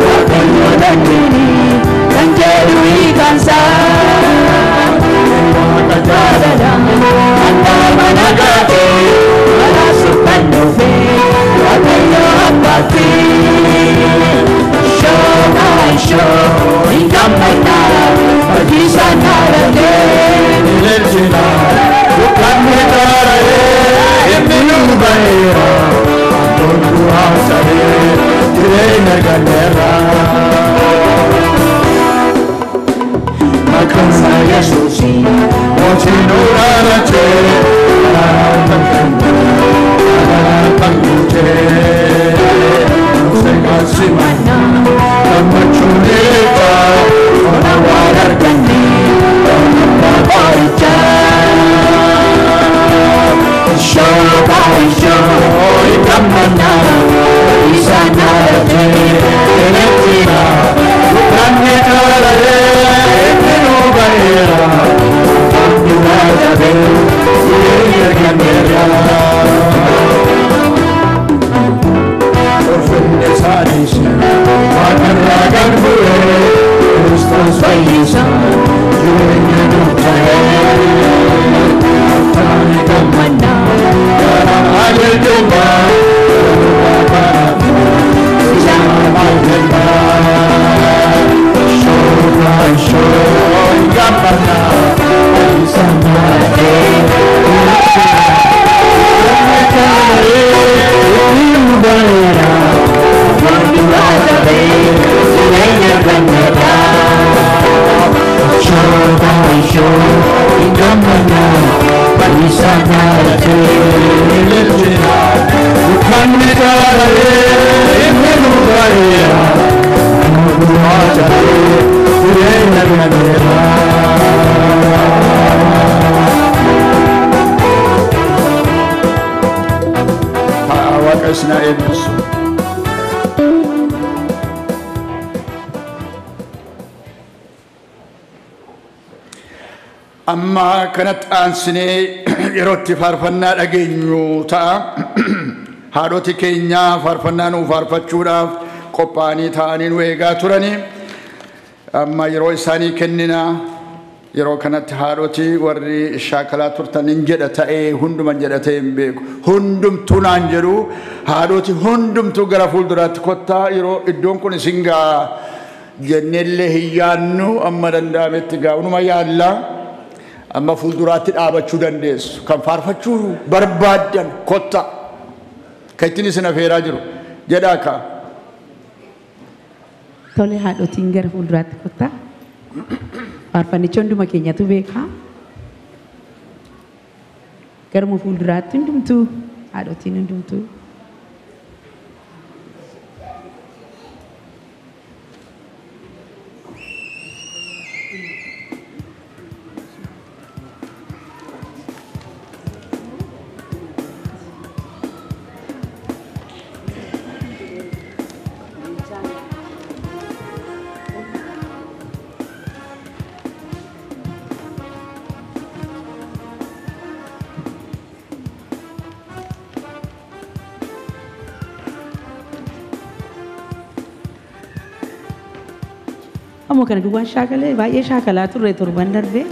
Waaqayyo lakkini kan jedhu hiikansa. Waaqa jaalala handama nagaati manaasuuf kan dhufe Waaqayyo abbaati. Shoo ishoo hin gammadna fayyisaan dhaalatee. Ililchina dukkanni taara'ee inni nu ba'eera du'aa cabee jireenya arganneerra. Maqaan isaa Yesuusi mootii nu dhaalachee karaa kan kan guutee nuuf simanna gammachuun eegaa tola waan arganne abbaa qorichaa. Ishoo ishoo hin gammadna fayyisaan dhaalatee. Ililchina dukkanni taara'ee inni nu ba'eera du'aa cabee jireenya arganneerra. Ulfinni isaaniis waaqarraa gad bu'ee Kiristoos fayyisaa jireenya nuuf ta'ee. Gooftaan Gammadna gara ajaajilaa kanaaf maal jenna? Ishoo ishoo hin gammadna fayyisaan dhaalatee. Jireenya arganneerra. Ishoo ishoo hin gammadna fayyisaan dhaalatee. Ililchina dukkanni taara'ee inni nu ba'eera du'aa cabee jireenya arganneerra. Waaqa isin haa eebbisu. Amma kanatti aansinee yeroo itti faarfannaa dhageenyu ta'a. Haadhoti keenya faarfannaa nuu faarfachuudhaaf qophaa'anii taa'anii nu eegaa turani. Amma yeroo isaanii kennina. Yeroo kanatti haadhoti warri shaakalaa turtan hin jedha ta'ee hunduman jedha ta'ee hin beeku. Hundumtuu naan jedhu haadhoti hundumtuu gara fuulduraatti kottaa yeroo iddoon kun isin gaa jenneellee hin yaannu amma danda'ametti gaa unuma yaalla. Amma fuulduraatti dhaabachuu dandeessu. Kan faarfachuu barbaaddan kottaa. Kan ittiin isin afeeraa jiru jedhaa kaa. Tole haadhotiin gara fuulduraatti kottaa. Faarfannicha hunduma keenyatu beekaa. Garuma fuulduraatti hundumtuu haadhotiin hundumtuu. Ammoo kana duwwaan shaakalee baay'ee shaakalaa turre torban darbee.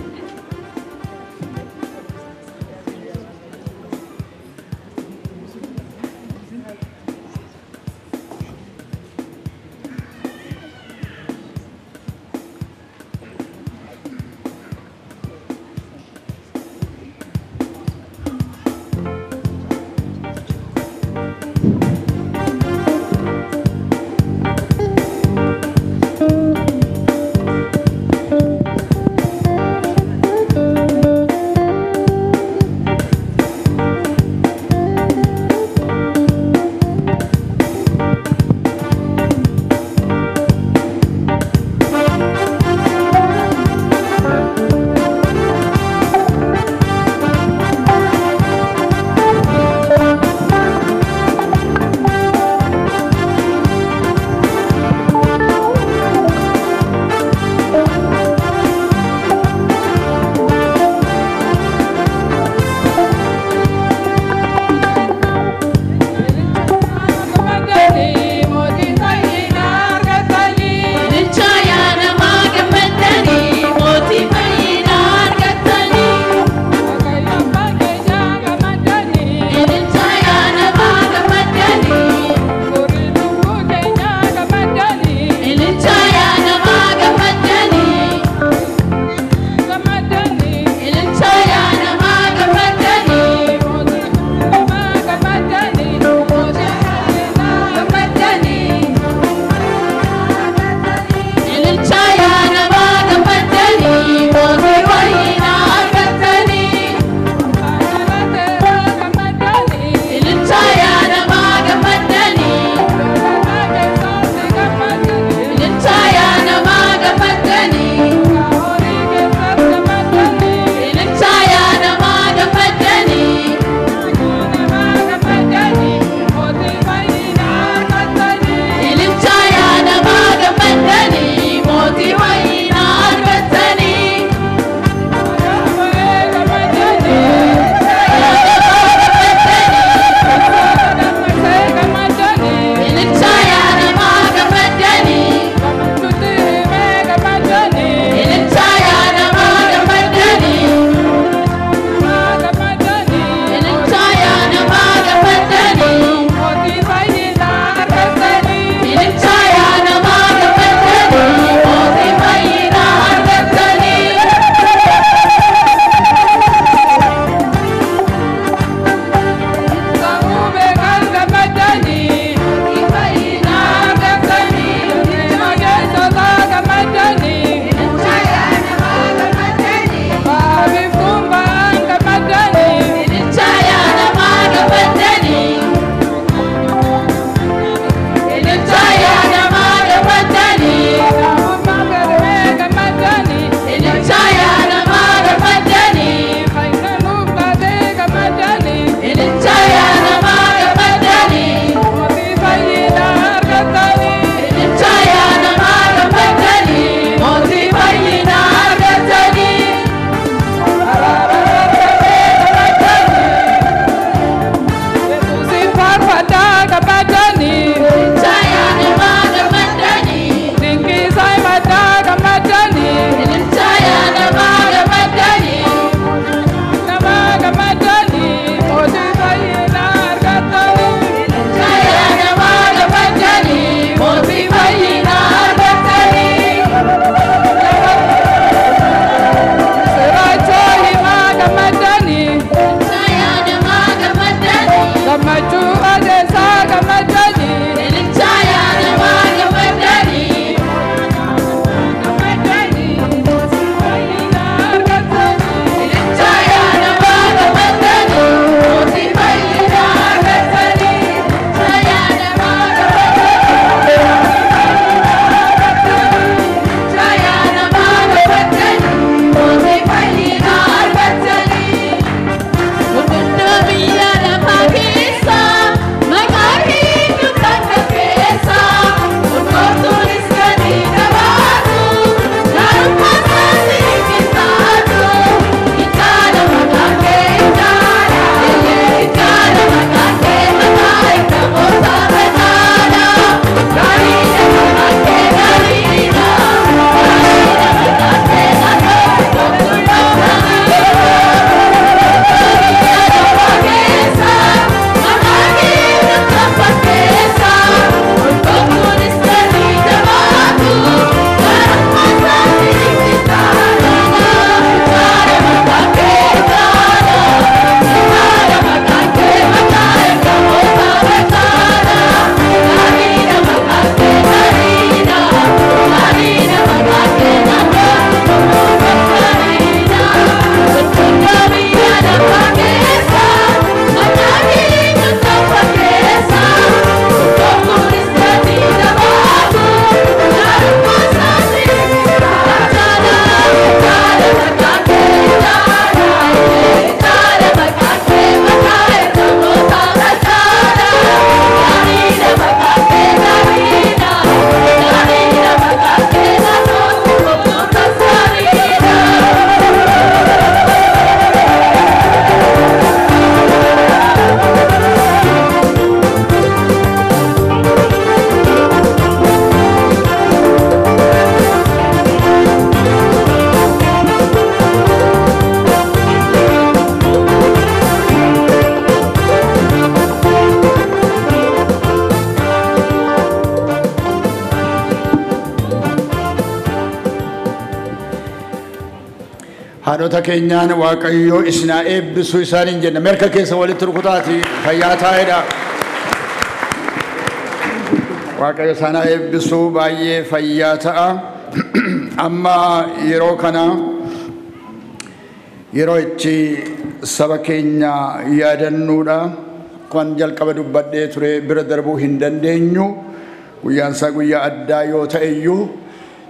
Haadhota keenyaan Waaqayyo isin haa eebbisu isaaniin jenna. Mirga keessa walitti rukutaati fayyaa taa'edha. Waaqayyo isaan haa eebbisu, baay'ee fayyaa ta'a. Amma yeroo kana yeroo itti saba keenya yaadannuudha. Kan jalqaba dubbadhee ture bira darbuu hin dandeenyu. Guyyaan isaa guyyaa addaa yoo ta'e iyyuu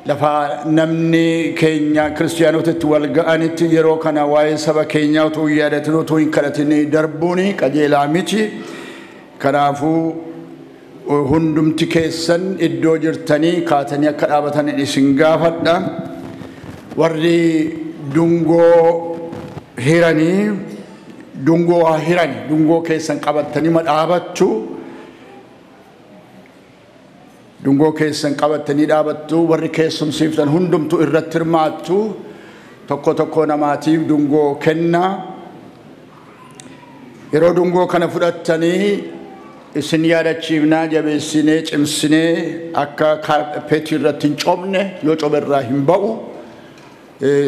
lafa namni keenya kiristiyaanotatti wal ga'anitti yeroo kana waa'ee saba keenyaa utuu hin yaadatin, utuu hin kadhatin darbuun qajeelaa miti. Kanaafuu hundumti keessan iddoo jirtanii kaatanii akka dhaabatan isin gaafadha. Warri dungoo hiranii dungoo haa hirani, dungoo keessan qabattanii ma dhaabattu. Dungoo keessan qabattanii dhaabattu. Warri keessumsiiftan hundumtu irratti hirmaattu. Tokko tokko namaatiif dungoo kennaa. Yeroo dungoo kana fudhattanii isin yaadachiifnaa, jabeessinee cimsinee akka kaarpeetii irratti hin cobne, yoo cobe irraa hin ba'u.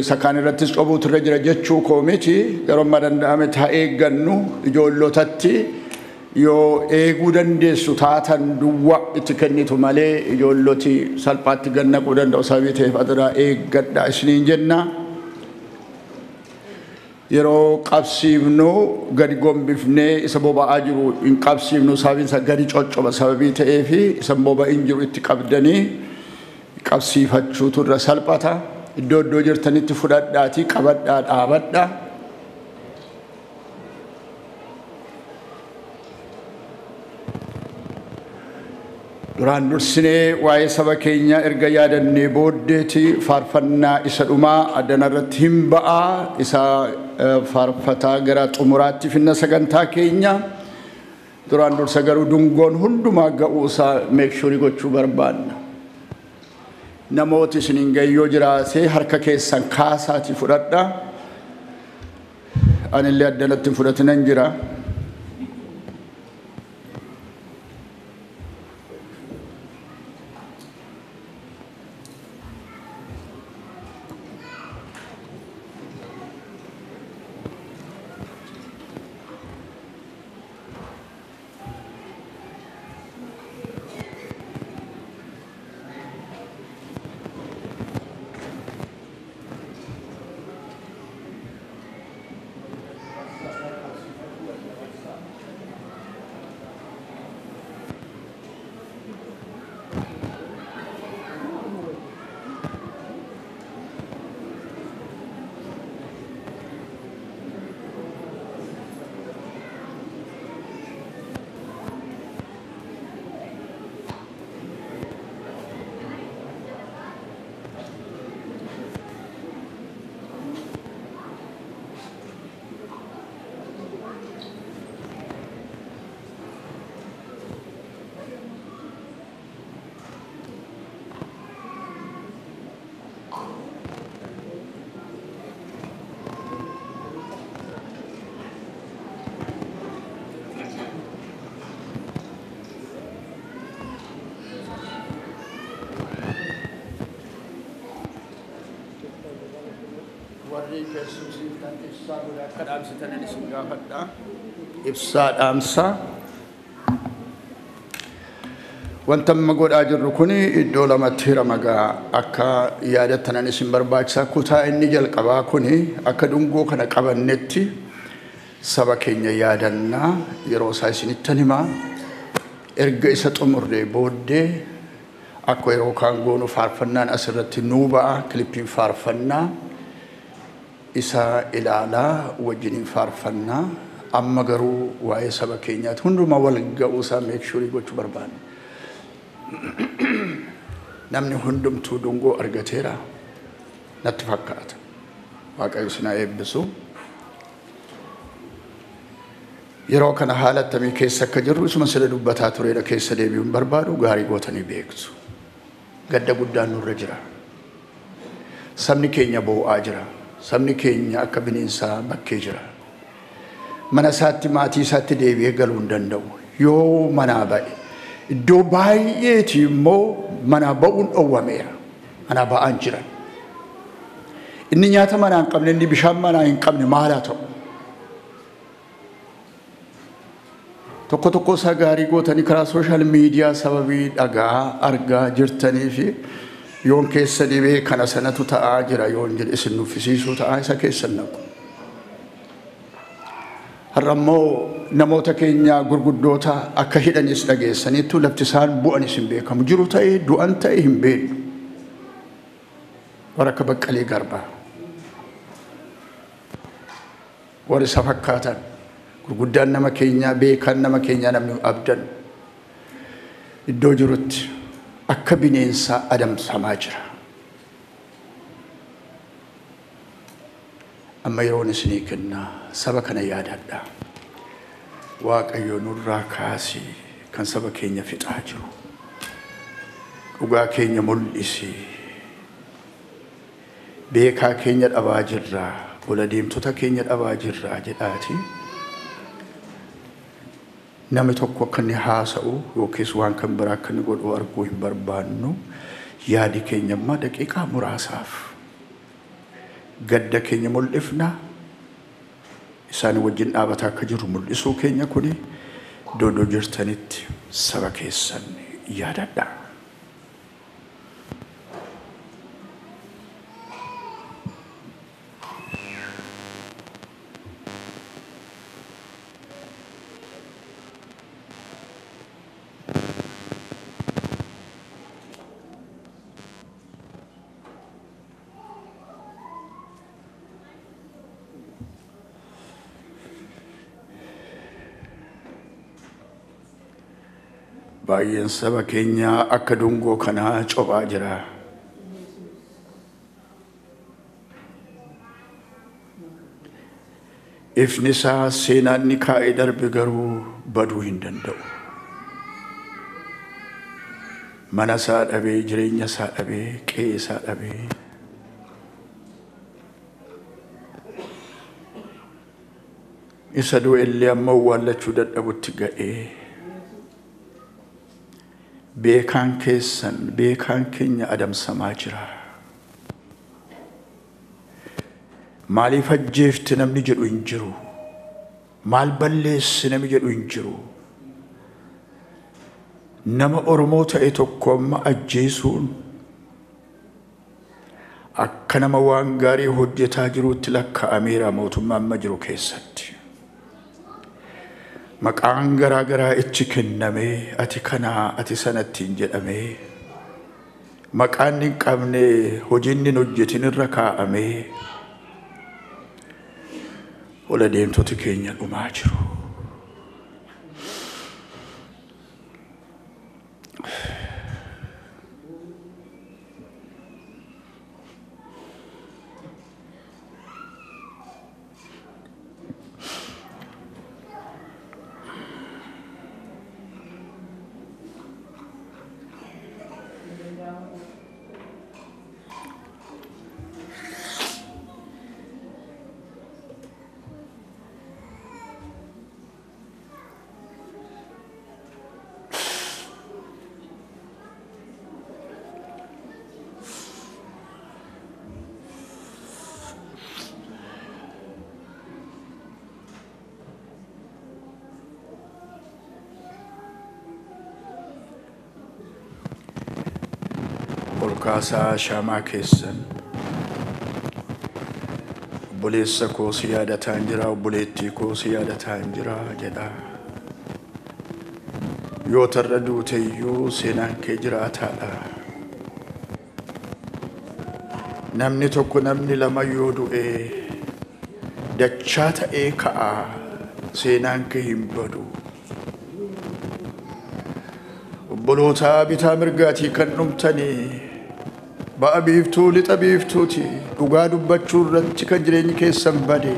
Isa kaan irrattis cobuutu irra jira jechuu koo miti. Yeroo amma danda'ametti haa eeggannu. Ijoollotatti yoo eeguu dandeessu taatan duwwaa itti kennitu malee ijoolloti salphaatti gannaquu danda'u sababii ta'eef adaraa eeggadhaa isiniin jenna. Yeroo qabsiifnu gadi gombifnee isa boba'aa jiru hin qabsiifnu, sababiin isaa gadi coccoba sababii ta'eefi isa boba'in jiru itti qabdanii qabsiifachuutu irra salphata. Iddoo iddoo jirtanitti fudhadhaatii qabadhaa dhaabadhaa. Duraan dursinee waa'ee saba keenyaa erga yaadannee booddeeti faarfannaa isa dhumaa addana irratti hin ba'aa, isa faarfataa gara xumuraatti finna sagantaa keenya. Duraan dursa garuu dungoon hundumaa ga'uu isaa meekshuurii gochuu barbaanna. Namooti isin hin gayyoo jiraate harka keessan kaasaatii fudhadha. Anillee addanatti hin fudhatinan jira. Warri keessumsiiftan ibsaa godha akka dhaamsitan isin gaafadha. Ibsaa dhaamsa. Wanta amma godhaa jirru kun iddoo lamatti hirama gaa akka yaadattanan isin barbaachisa. Kutaa inni jalqabaa kun akka dungoo kana qabannetti saba keenya yaadannaa yeroo isaa isinittan himaa. Erga isa xumurree booddee akka yeroo kaan goonu faarfannaan asirratti nuu ba'a, kilippiin faarfannaa isa ilaalaa wajjiniin faarfannaa. Amma garuu waa'ee saba keenyaati hundumaa wal ga'uu isaa meekshuurii gochuu barbaanna. Namni hundumtuu dungoo argateera natti fakkaata. Waaqayyo isin haa eebbisu. Yeroo kana haala akkamii keessa akka jirru isuma sila dubbataa turedha, keessa deebi'uun barbaadu gaarii gootanii beektu. Gadda guddaan nurra jira. Sabni keenya boo'aa jira. Sabni keenya akka bineensaa bakkee jira. Mana isaatti maatii isaatti deebi'ee galuu hin danda'u. Yoo manaa ba'e iddoo baay'eeti immoo manaa ba'uun dhowwameera. Manaa ba'aan jiran. Inni nyaata manaa hin qabne, inni bishaan manaa hin qabne maal haa ta'u? Tokko tokko isaa gaarii gootanii karaa sooshaal miidiyaa sababii dhagaa argaa jirtanii fi yoon keessa dhibee kana sanatu ta'aa jira yoon jedhe isin nuffisiisuu ta'aa isa keessan naqu. Har'a immoo namoota keenya gurguddoota akka hidhanis dhageessaniittu lafti isaan bu'anis hin beekamu. Jiru ta'ee du'an ta'e hin beeknu. Warra akka Baqqalee Garbaa. Warri isa fakkaatan gurguddaan nama keenyaa beekan nama keenyaa namni abdan iddoo jirutti akka bineensaa adamsamaa jira. Amma yeroon isinii kennaa saba kana yaadadha. Waaqayyo nurraa kaasii kan saba keenya fixaa jiru. Dhugaa keenya mul'isi. Beekaa keenya dhabaa jirraa, ola deemtota keenya dhabaa jirraa jedhaati. Namni tokko akka inni haasa'u yookiis waan kan biraa akka inni godhu arguu hin barbaannu. Yaadi keenya ammaa daqiiqaa muraasaaf gadda keenya mul'ifna. Isaan wajjin dhaabataa akka jirru mul'isuu keenya kuni iddoo jirtanitti saba keessan yaadadha. Baay'een saba keenyaa akka dungoo kanaa cophaa jira. Ifni isaa seenaan ni kaa'ee darbe garuu baduu hin danda'u. Mana isaa dhabee, jireenya isaa dhabee, qe'ee isaa dhabee. Isa du'e illee amma awwaallachuu dadhabutti ga'ee. Beekaan keessan, beekaan keenya adamsamaa jira. Maaliif ajjeefte namni jedhu hin jiru. Maal balleesse namni jedhu hin jiru. Nama Oromoo ta'e tokko amma ajjeesuun akka nama waan gaarii hojjetaa jiruutti lakkaa'ameera mootummaa amma jiru keessatti. Maqaan garaa garaa itti kennamee ati kanaa ati sanattiin jedhamee maqaan hin qabne hojiin hin hojjetin irra kaa'amee ola deemtoti keenya dhumaa jiru. Olkaasaa shaamaa keessan obboleessa koo si yaadataan jira, obboleettii koo si yaadataan jira jedha. Yoo tarra duute iyyuu seenaan kee jiraataadha. Namni tokko namni lama yoo du'e dachaa ta'ee ka'a, seenaan kee hin badu. Obboloota bitaa mirgaatii kan dhumtanii ba'a biiftuu lixa biiftuuti dhugaa dubbachuu irratti kan jireenyi keessan bade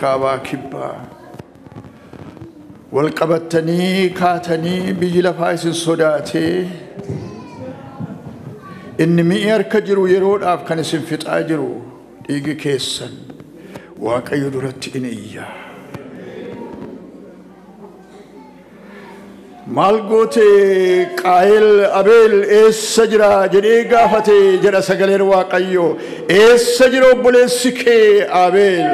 kaabaa kibbaa wal qabattanii kaatanii biyyi lafaa isin sodaatee inni mi'i harka jiru yeroodhaaf kan isin fixaa jiru dhiigi keessan Waaqayyo duratti in iyya. Maal goote Qaayel Abeel eessa jira jedhee gaafate jedha sagaleen Waaqayyoo. Eessa jira obboleessi kee Abeel?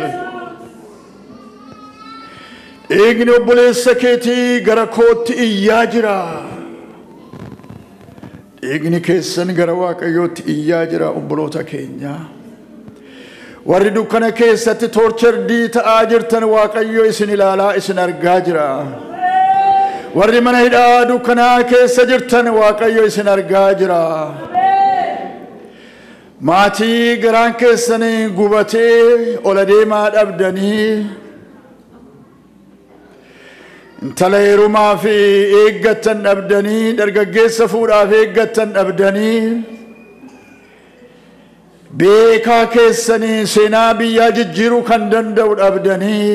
Dhiigni obboleessa keetii gara kootti iyyaa jira. Dhiigni keessan gara Waaqayyootti iyyaa jira obboloota keenya. Warri dukkana keessatti toorchardii ta'aa jirtan Waaqayyo isin ilaalaa isin argaa jira. Warri mana hidhaa dukkanaa keessa jirtan Waaqayyo isin argaa jira. Maatii garaan keessanii gubatee ol adeemaa dhabdanii intala heerumaa fi eeggattan dhabdanii dargaggeessa fuudhaaf eeggattan dhabdanii beekaa keessanii seenaa biyyaa jijjiiruu kan danda'u dhabdanii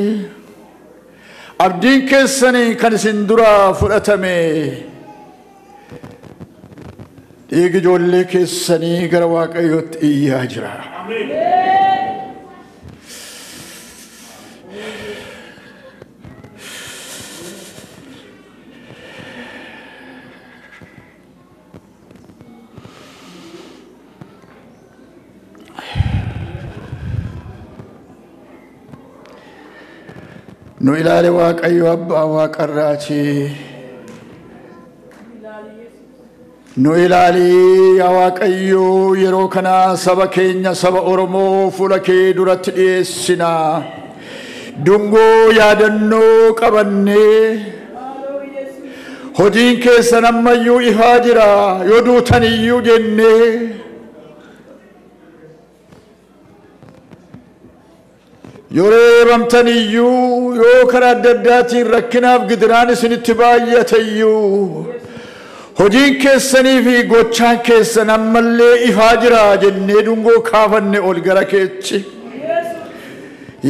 abdiin keessanii kan isin duraa fudhatame dhiigi ijoollee keessanii gara Waaqayyootti iyyaa jira. Nu ilaale Waaqayyo abbaa waaqarraati. Nu ilaali yaa Waaqayyo yeroo kana saba keenya saba Oromoo fuula kee duratti dhiyeessina. Dungoo yaadannoo qabannee hojiin keessan ammayyuu ifaa jira yoo duutan iyyuu jennee yoo reebamtan iyyuu yoo karaa adda addaatiin rakkinaaf gidiraan isinitti baay'ate iyyuu hojiin keessanii fi gochaan keessan ammallee ifaa jira jennee dungoo kaafanne ol gara keechi.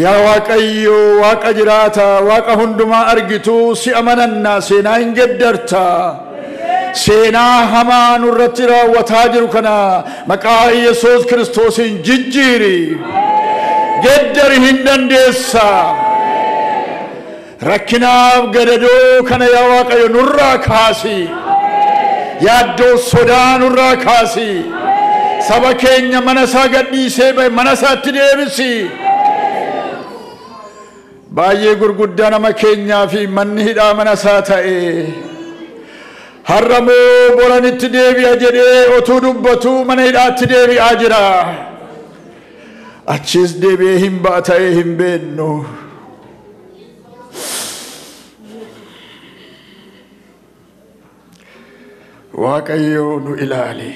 Yaa Waaqayyo Waaqa jiraata Waaqa hundumaa argitu si amanannaa seenaa hin geddarta. Seenaa hamaa nurratti raawwataa jiru kana maqaa Yesuus Kiristoosiin jijjiiri. Geddari hin dandeessa. Rakkinaaf gadadoo kana yaa Waaqayyo nurraa kaasi. Yaaddoo sodaa nurraa kaasi. Saba keenya mana isaa gadhiisee bahe mana isaatti deebisi. Baay'ee gurguddaa nama keenyaa fi manni hidhaa mana isaa ta'e har'a moo boranitti deebi'a jedhee otuu dubbatu mana hidhaatti deebi'aa jira. Achis deebi'ee hin ba'a ta'ee hin beeknu. Waaqayyo nu ilaali.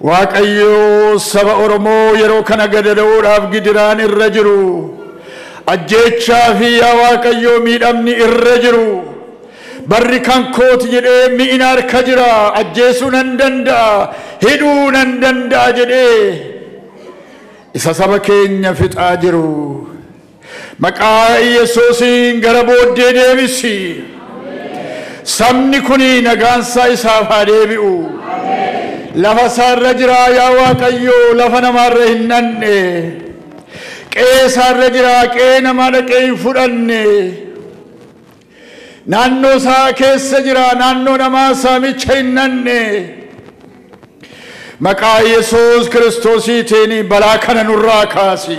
Waaqayyo saba Oromoo yeroo kana gadada'uudhaaf gidiraan irra jiru. Ajjeechaa fi yaa Waaqayyo miidhamni irra jiru. Barri kan kooti jedhee mi'ina harka jira. Ajjeesuu nan danda'a, hidhuu nan danda'a jedhee isa saba keenya fixaa jiru. Maqaa Yesuusiin gara booddee deebisi. Sabni kuni nagaansaa isaaf haa deebi'u. Lafa isaarra jira yaa Waaqayyo lafa namaarra hin dhanne. Qe'ee isaarra jira qe'ee namaa dhaqee hin fudhanne. Naannoo isaa keessa jira naannoo namaa saamicha hin dhanne. Maqaa Yesuus Kiristoosiitiin balaa kana nurraa kaasi.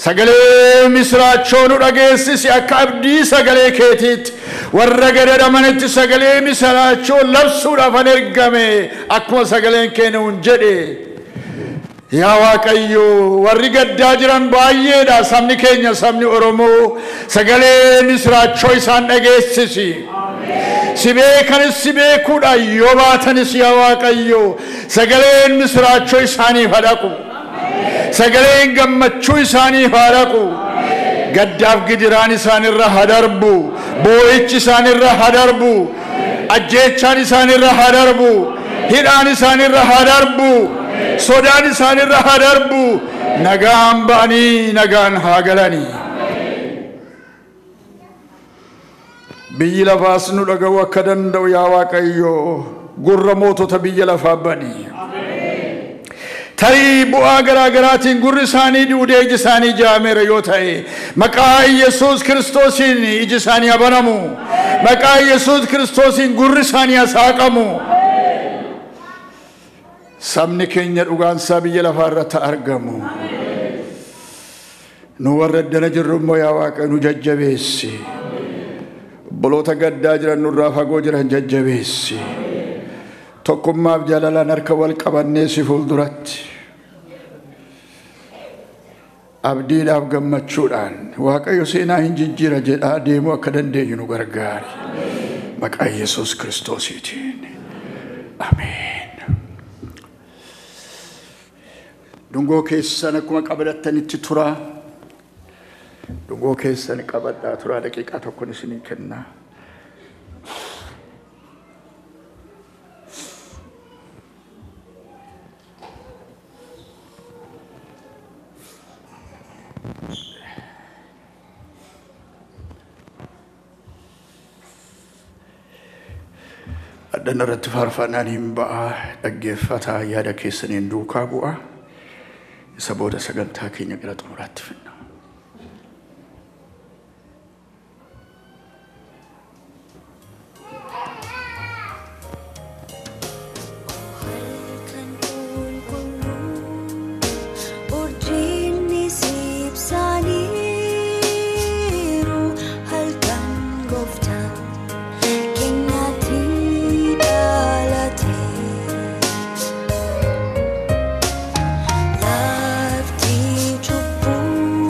Sagalee misiraachoo nu dhageessisi akka abdii sagalee keetiitti warra gadadamanitti sagalee misiraachoo labsuudhaaf an ergame akkuma sagaleen kee nuun jedhe. Yaa Waaqayyo warri gaddaa jiran baay'eedha sabni keenya sabni Oromoo sagalee misiraachoo isaan dhageessisi. Si beekanis si beekuudha yoo baatanis yaa Waaqayyo sagaleen misiraachoo isaaniif haa dhaqu. Sagaleen gammachuu isaaniif haa dhaqu. Gaddaaf gidiraan isaanirra haa darbu. Boo'ichi isaanirra haa darbu. Ajjeechaan isaanirra haa darbu. Hidhaan isaanirra haa darbu. Sodaan isaanirra haa darbu. Nagaan ba'anii nagaan haa galanii. Biyyi lafaas nu dhaga'uu akka danda'u yaa Waaqayyo gurra mootota biyya lafaa bani. Tarii bu'aa garaa garaatiin gurri isaanii duudee iji isaanii jaameera yoo ta'e, maqaa Yesuus Kiristoosiin iji isaanii banamu. Maqaa Yesuus Kiristoosiin gurri isaanii saaqamu. Sabni keenya dhugaansaa biyya lafaa irratti argamu. Nu warra addana jirru immoo yaa Waaqa nu jajjabeessi. Obboloota gaddaa jiran nurraa fagoo jiran jajjabeessi. Tokkummaaf jaalalaan harka wal qabannee si fuulduratti. Abdiidhaaf gammachuudhaan Waaqayyo seenaa hin jijjiira jedhaa deemuu akka dandeenyu nu gargaari. Maqaa Yesuus Kiristoosiitiin. Ameen. Dungoo keessan akkuma qabattanitti turaa. Dungoo keessan qabadhaa turaa, daqiiqaa tokkon isinii kennaa. Addana irratti faarfannaan hin ba'a, dhaggeeffataa, yaada keessaniin duukaa bu'a. Isa booda sagantaa keenya gara xumuraatti finna. Halkan qulqulluu urjiin ibsaniiru, halkan gooftaan keenyatti dhalate. Lafti cubbuu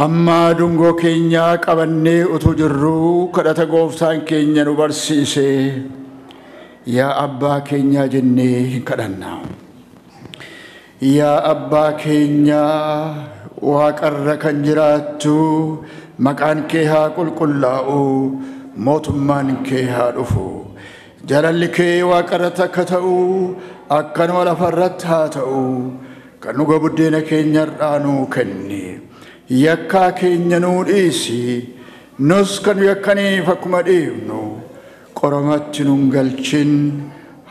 Amma dungoo keenya qabannee utuu jirruu kadhata gooftaan keenya nu barsiise yaa abbaa keenyaa jennee hin kadhanna. Yaa abbaa keenyaa waaqarra kan jiraattu maqaan kee haa qulqullaa'u, mootummaan kee haa dhufu. Jaalalli kee waaqarratti akka ta'u akkanuma lafarratti haa ta'u. Kan dhuga buddeena keenya irraa nuu kenni. Yakkaa keenya nuu dhiisi, nus kan yakkaniif akkuma dhiifnu. Qoramatti nun galchin,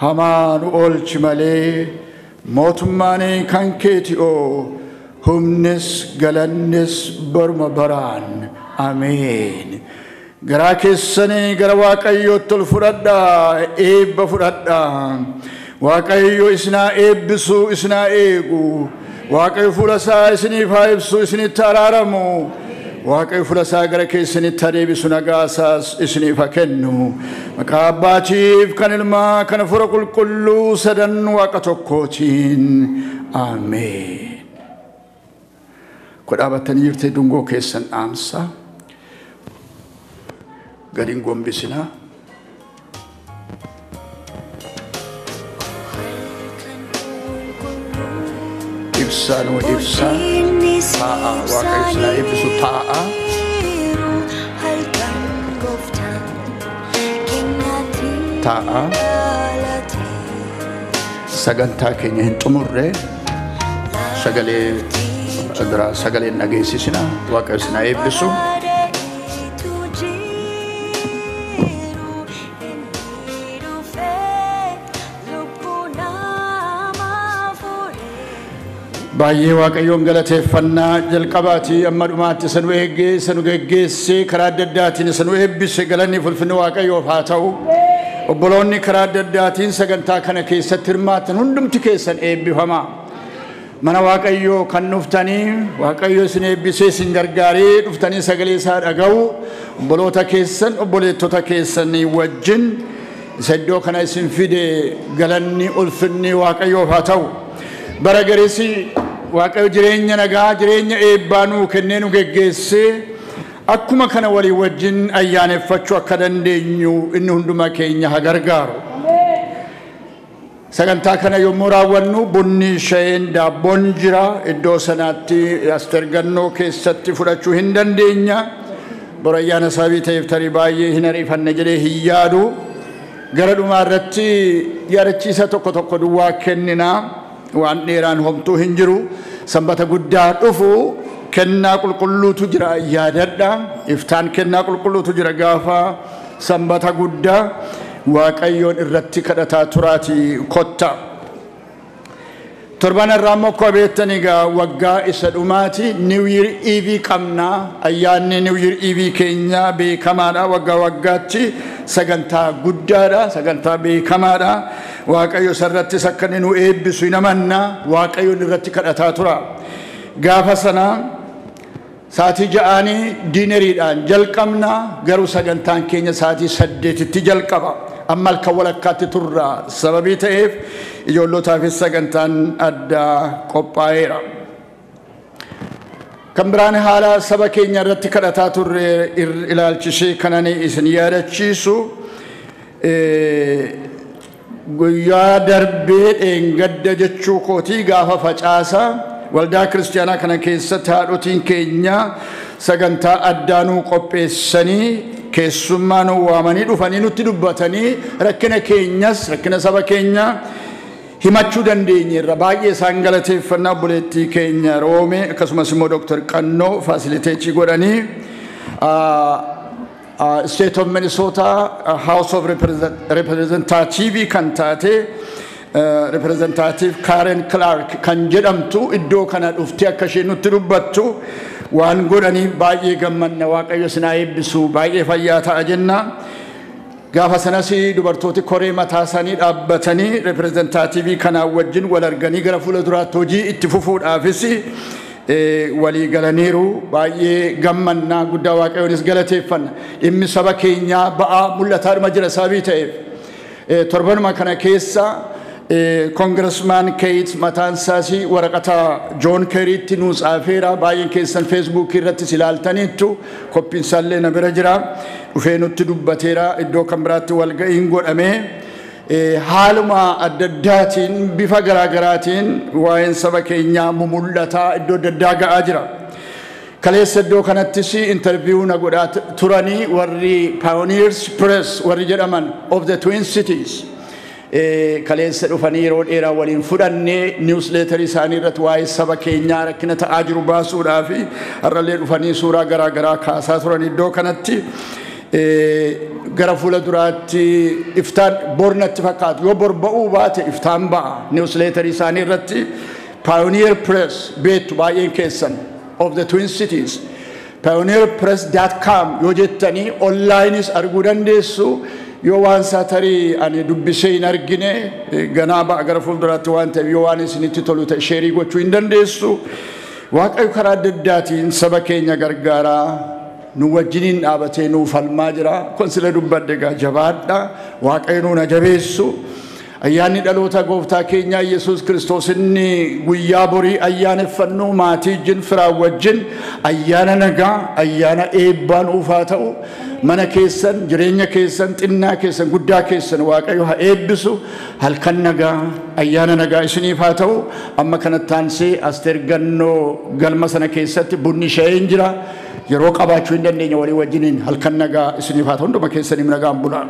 hamaa nu oolchi malee mootummaan kan keeti oo humnis galannis baruma baraan. Ameen. Garaa keessanii gara Waaqayyootti ol fudhadhaa, eebba fudhadhaa. Waaqayyo isinaa eebbisu, isinaa eegu. Waaqayyo fuula isaa isiniif haa ibsu, isinitti araaramu. Waaqayyo fuula isaa gara keessanitti haa deebisu, nagaa isaas isiniif haa kennu. Maqaa Abbaatiif kan Ilmaa kan Hafuura Qulqulluu sadan Waaqa tokkootiin. Ameen. Kodhaabattanii jirtee dungoo keessan dhaamsa. Gadi hin gombisinaa. Ibsaa nuu ibsaa. Taa'a. Waaqayyo isinaa eebbisu taa'a. Halkan gooftaan keenyatti Taa'a. dhalate. Sagantaa keenya hin xumurre, sagalee biraa sagaleen dhageessisina. Waaqayyo isinaa eebbisu. Bareetu jiru inni dhufee lubbuu namaa fure. Baay'ee Waaqayyoon galateeffannaa. Jalqabaatii amma dhumaatti isa nu eeggee, isa nu geggeessee, karaa adda addaatiin isa nu eebbise galanni ulfinni Waaqayyoof haa ta'u. Obboloonni karaa adda addaatiin sagantaa kana keessatti hirmaatan hundumti keessan eebbifamaa. Mana Waaqayyoo kan dhuftanii Waaqayyo isin eebbisee isin gargaaree dhuftanii sagalee isaa dhaga'u obboloota keessan obboleettota keessanii wajjin isa iddoo kana isin fide galanni ulfinni Waaqayyoof haa ta'u. Bara gareessi Waaqayyo jireenya nagaa, jireenya eebbaa nuu kennee nu geggeessee akkuma kana walii wajjin ayyaaneffachuu akka dandeenyu inni hunduma keenya haa gargaaru. Sagantaa kana yommuu raawwannu bunni, shayeen, daabboon jira. Iddoo sanaatti astergannoo keessatti fudhachuu hin dandeenya. Bor ayyaana sababii ta'eef tarii baay'ee hin ariifanne jedhee hin yaadu. Gara dhumaa irratti yaadachiisa tokko tokko duwwaa kenninaa. Waan dheeraan homtuu hin jiru. Sanbata guddaa dhufu kennaa qulqulluutu jira, yaadadha. Iftaan kennaa qulqulluutu jira gaafa sanbata guddaa. Waaqayyoon irratti kadhataa turaati kotta. Torban irraa immoo akkuma beektan egaa waggaa isa dhumaati New Year Eve qabna. Ayyaanni New Year Eve keenya beekamaadha. Waggaa waggaatti sagantaa guddaadha. Sagantaa beekamaadha. Waaqayyo isarrattis akka inni nu eebbisu hin amanna. Waaqayyoon irratti kadhataa tura. Gaafa sana sa'aatii 6nii dinneriidhaan jalqabna. Garuu sagantaan keenya sa'aatii 8tti jalqaba. Amma halkan walakkaatti turra sababii ta'eef ijoollotaafis sagantaan addaa qophaa'eera. Kan biraan haala saba keenya irratti kadhataa turre ilaalchisee kanan isin yaadachiisu, guyyaa darbee dheengadda jechuu kootii gaafa facaasa waldaa kiristaanaa kana keessatti haadhotiin keenya sagantaa addaa nuu qopheessanii, keessummaa nu waamanii dhufanii nutti dubbatanii rakkina keenyas rakkina saba keenya himachuu dandeenyeerra. Baay'ee isaan galateeffannaa. Obboleettii keenya Roome akkasumas immoo Dr. Qannoo facilitate godhanii State of Minnesota House of Representative kan taate Representative Karen Clark kan jedhamtu iddoo kana dhuftee akka isheen nutti dubbattu waan godhaniif baay'ee gammanna. Waaqayyo sinaa eebbisu, baay'ee fayyaa ta'a jenna. Gaafa sanas dubartooti koree mataa isaanii dhaabbatanii representative kanaa wajjin wal arganii gara fuula duraatti hojii itti fufuudhaafis walii galaniiru. Baay'ee gammannaa, guddaa Waaqayyoonis galateeffanna. Dhimmi saba keenyaa ba'aa mul'ataadhuma jira sababii ta'eef. Torbanuma kana keessa Congressman Keith mataan isaas waraqata John Kerrytti nuu tsaafeera. Baay'een keessan Feesbuukii irrattis ilaaltaniittu, koppiin isaallee na bira jira. Dhufee nutti dubbateera. Iddoo kan biraatti walga'iin godhamee haaluma adda addaatiin, bifa garaagaraatiin waa'een saba keenyaa mumul'ataa iddoo adda addaa ga'aa jira. Kaleessa iddoo kanattis interview na godhaa turanii warri Pioneers Press warri jedhaman of the Twin Cities. Kaleessa dhufanii yeroo dheeraa waliin fudhannee, newsletterii isaanii irratti waa'ee saba keenyaa rakkina ta'aa jiru baasuudhaa fi har'allee dhufanii suuraa garaa garaa kaasaa turan iddoo kanatti. Gara fuula duraatti iftaan bornatti fakkaatu, yoo bor ba'uu baate iftaan ba'a newsletterii isaanii irratti. Pioneer Press beektu baay'een keessan, of the Twin Cities. Pioneerpress.com yoo jettanii onlineis arguu dandeessu. Yoo waan isaa tarii ani dubbisee hin argine, ganaa ba'a gara fuulduraatti waan ta'eef, yoo waan isinitti tolu ta'e share gochuu hin dandeessu. Waaqayyo karaa adda addaatiin saba keenya gargaaraa, nu wajjiniin dhaabatee nuu falmaa jira. Kun sila dubbadhe egaa, jabaadha. Waaqayyo nuun jabeessu. Ayyaanni dhaloota gooftaa keenyaa Yesuus Kiristoos inni guyyaa borii ayyaaneffannu maatii wajjin, firaan wajjin ayyaana nagaa, ayyaana eebbaan uufaa ta'u. Mana keessan, jireenya keessan, xinnaa keessan, guddaa keessan Waaqayyo haa eebbisu. Halkan nagaa, ayyaana nagaa isiniif haa ta'u. Amma kanatti aansee Asteer Gannoo galma sana keessatti bunni shayeen jira. Yeroo qabaachuu hin dandeenya walii wajjiniin. Halkan nagaa isiniif haa ta'u. Hunduma keessaniif nagaan bulaa.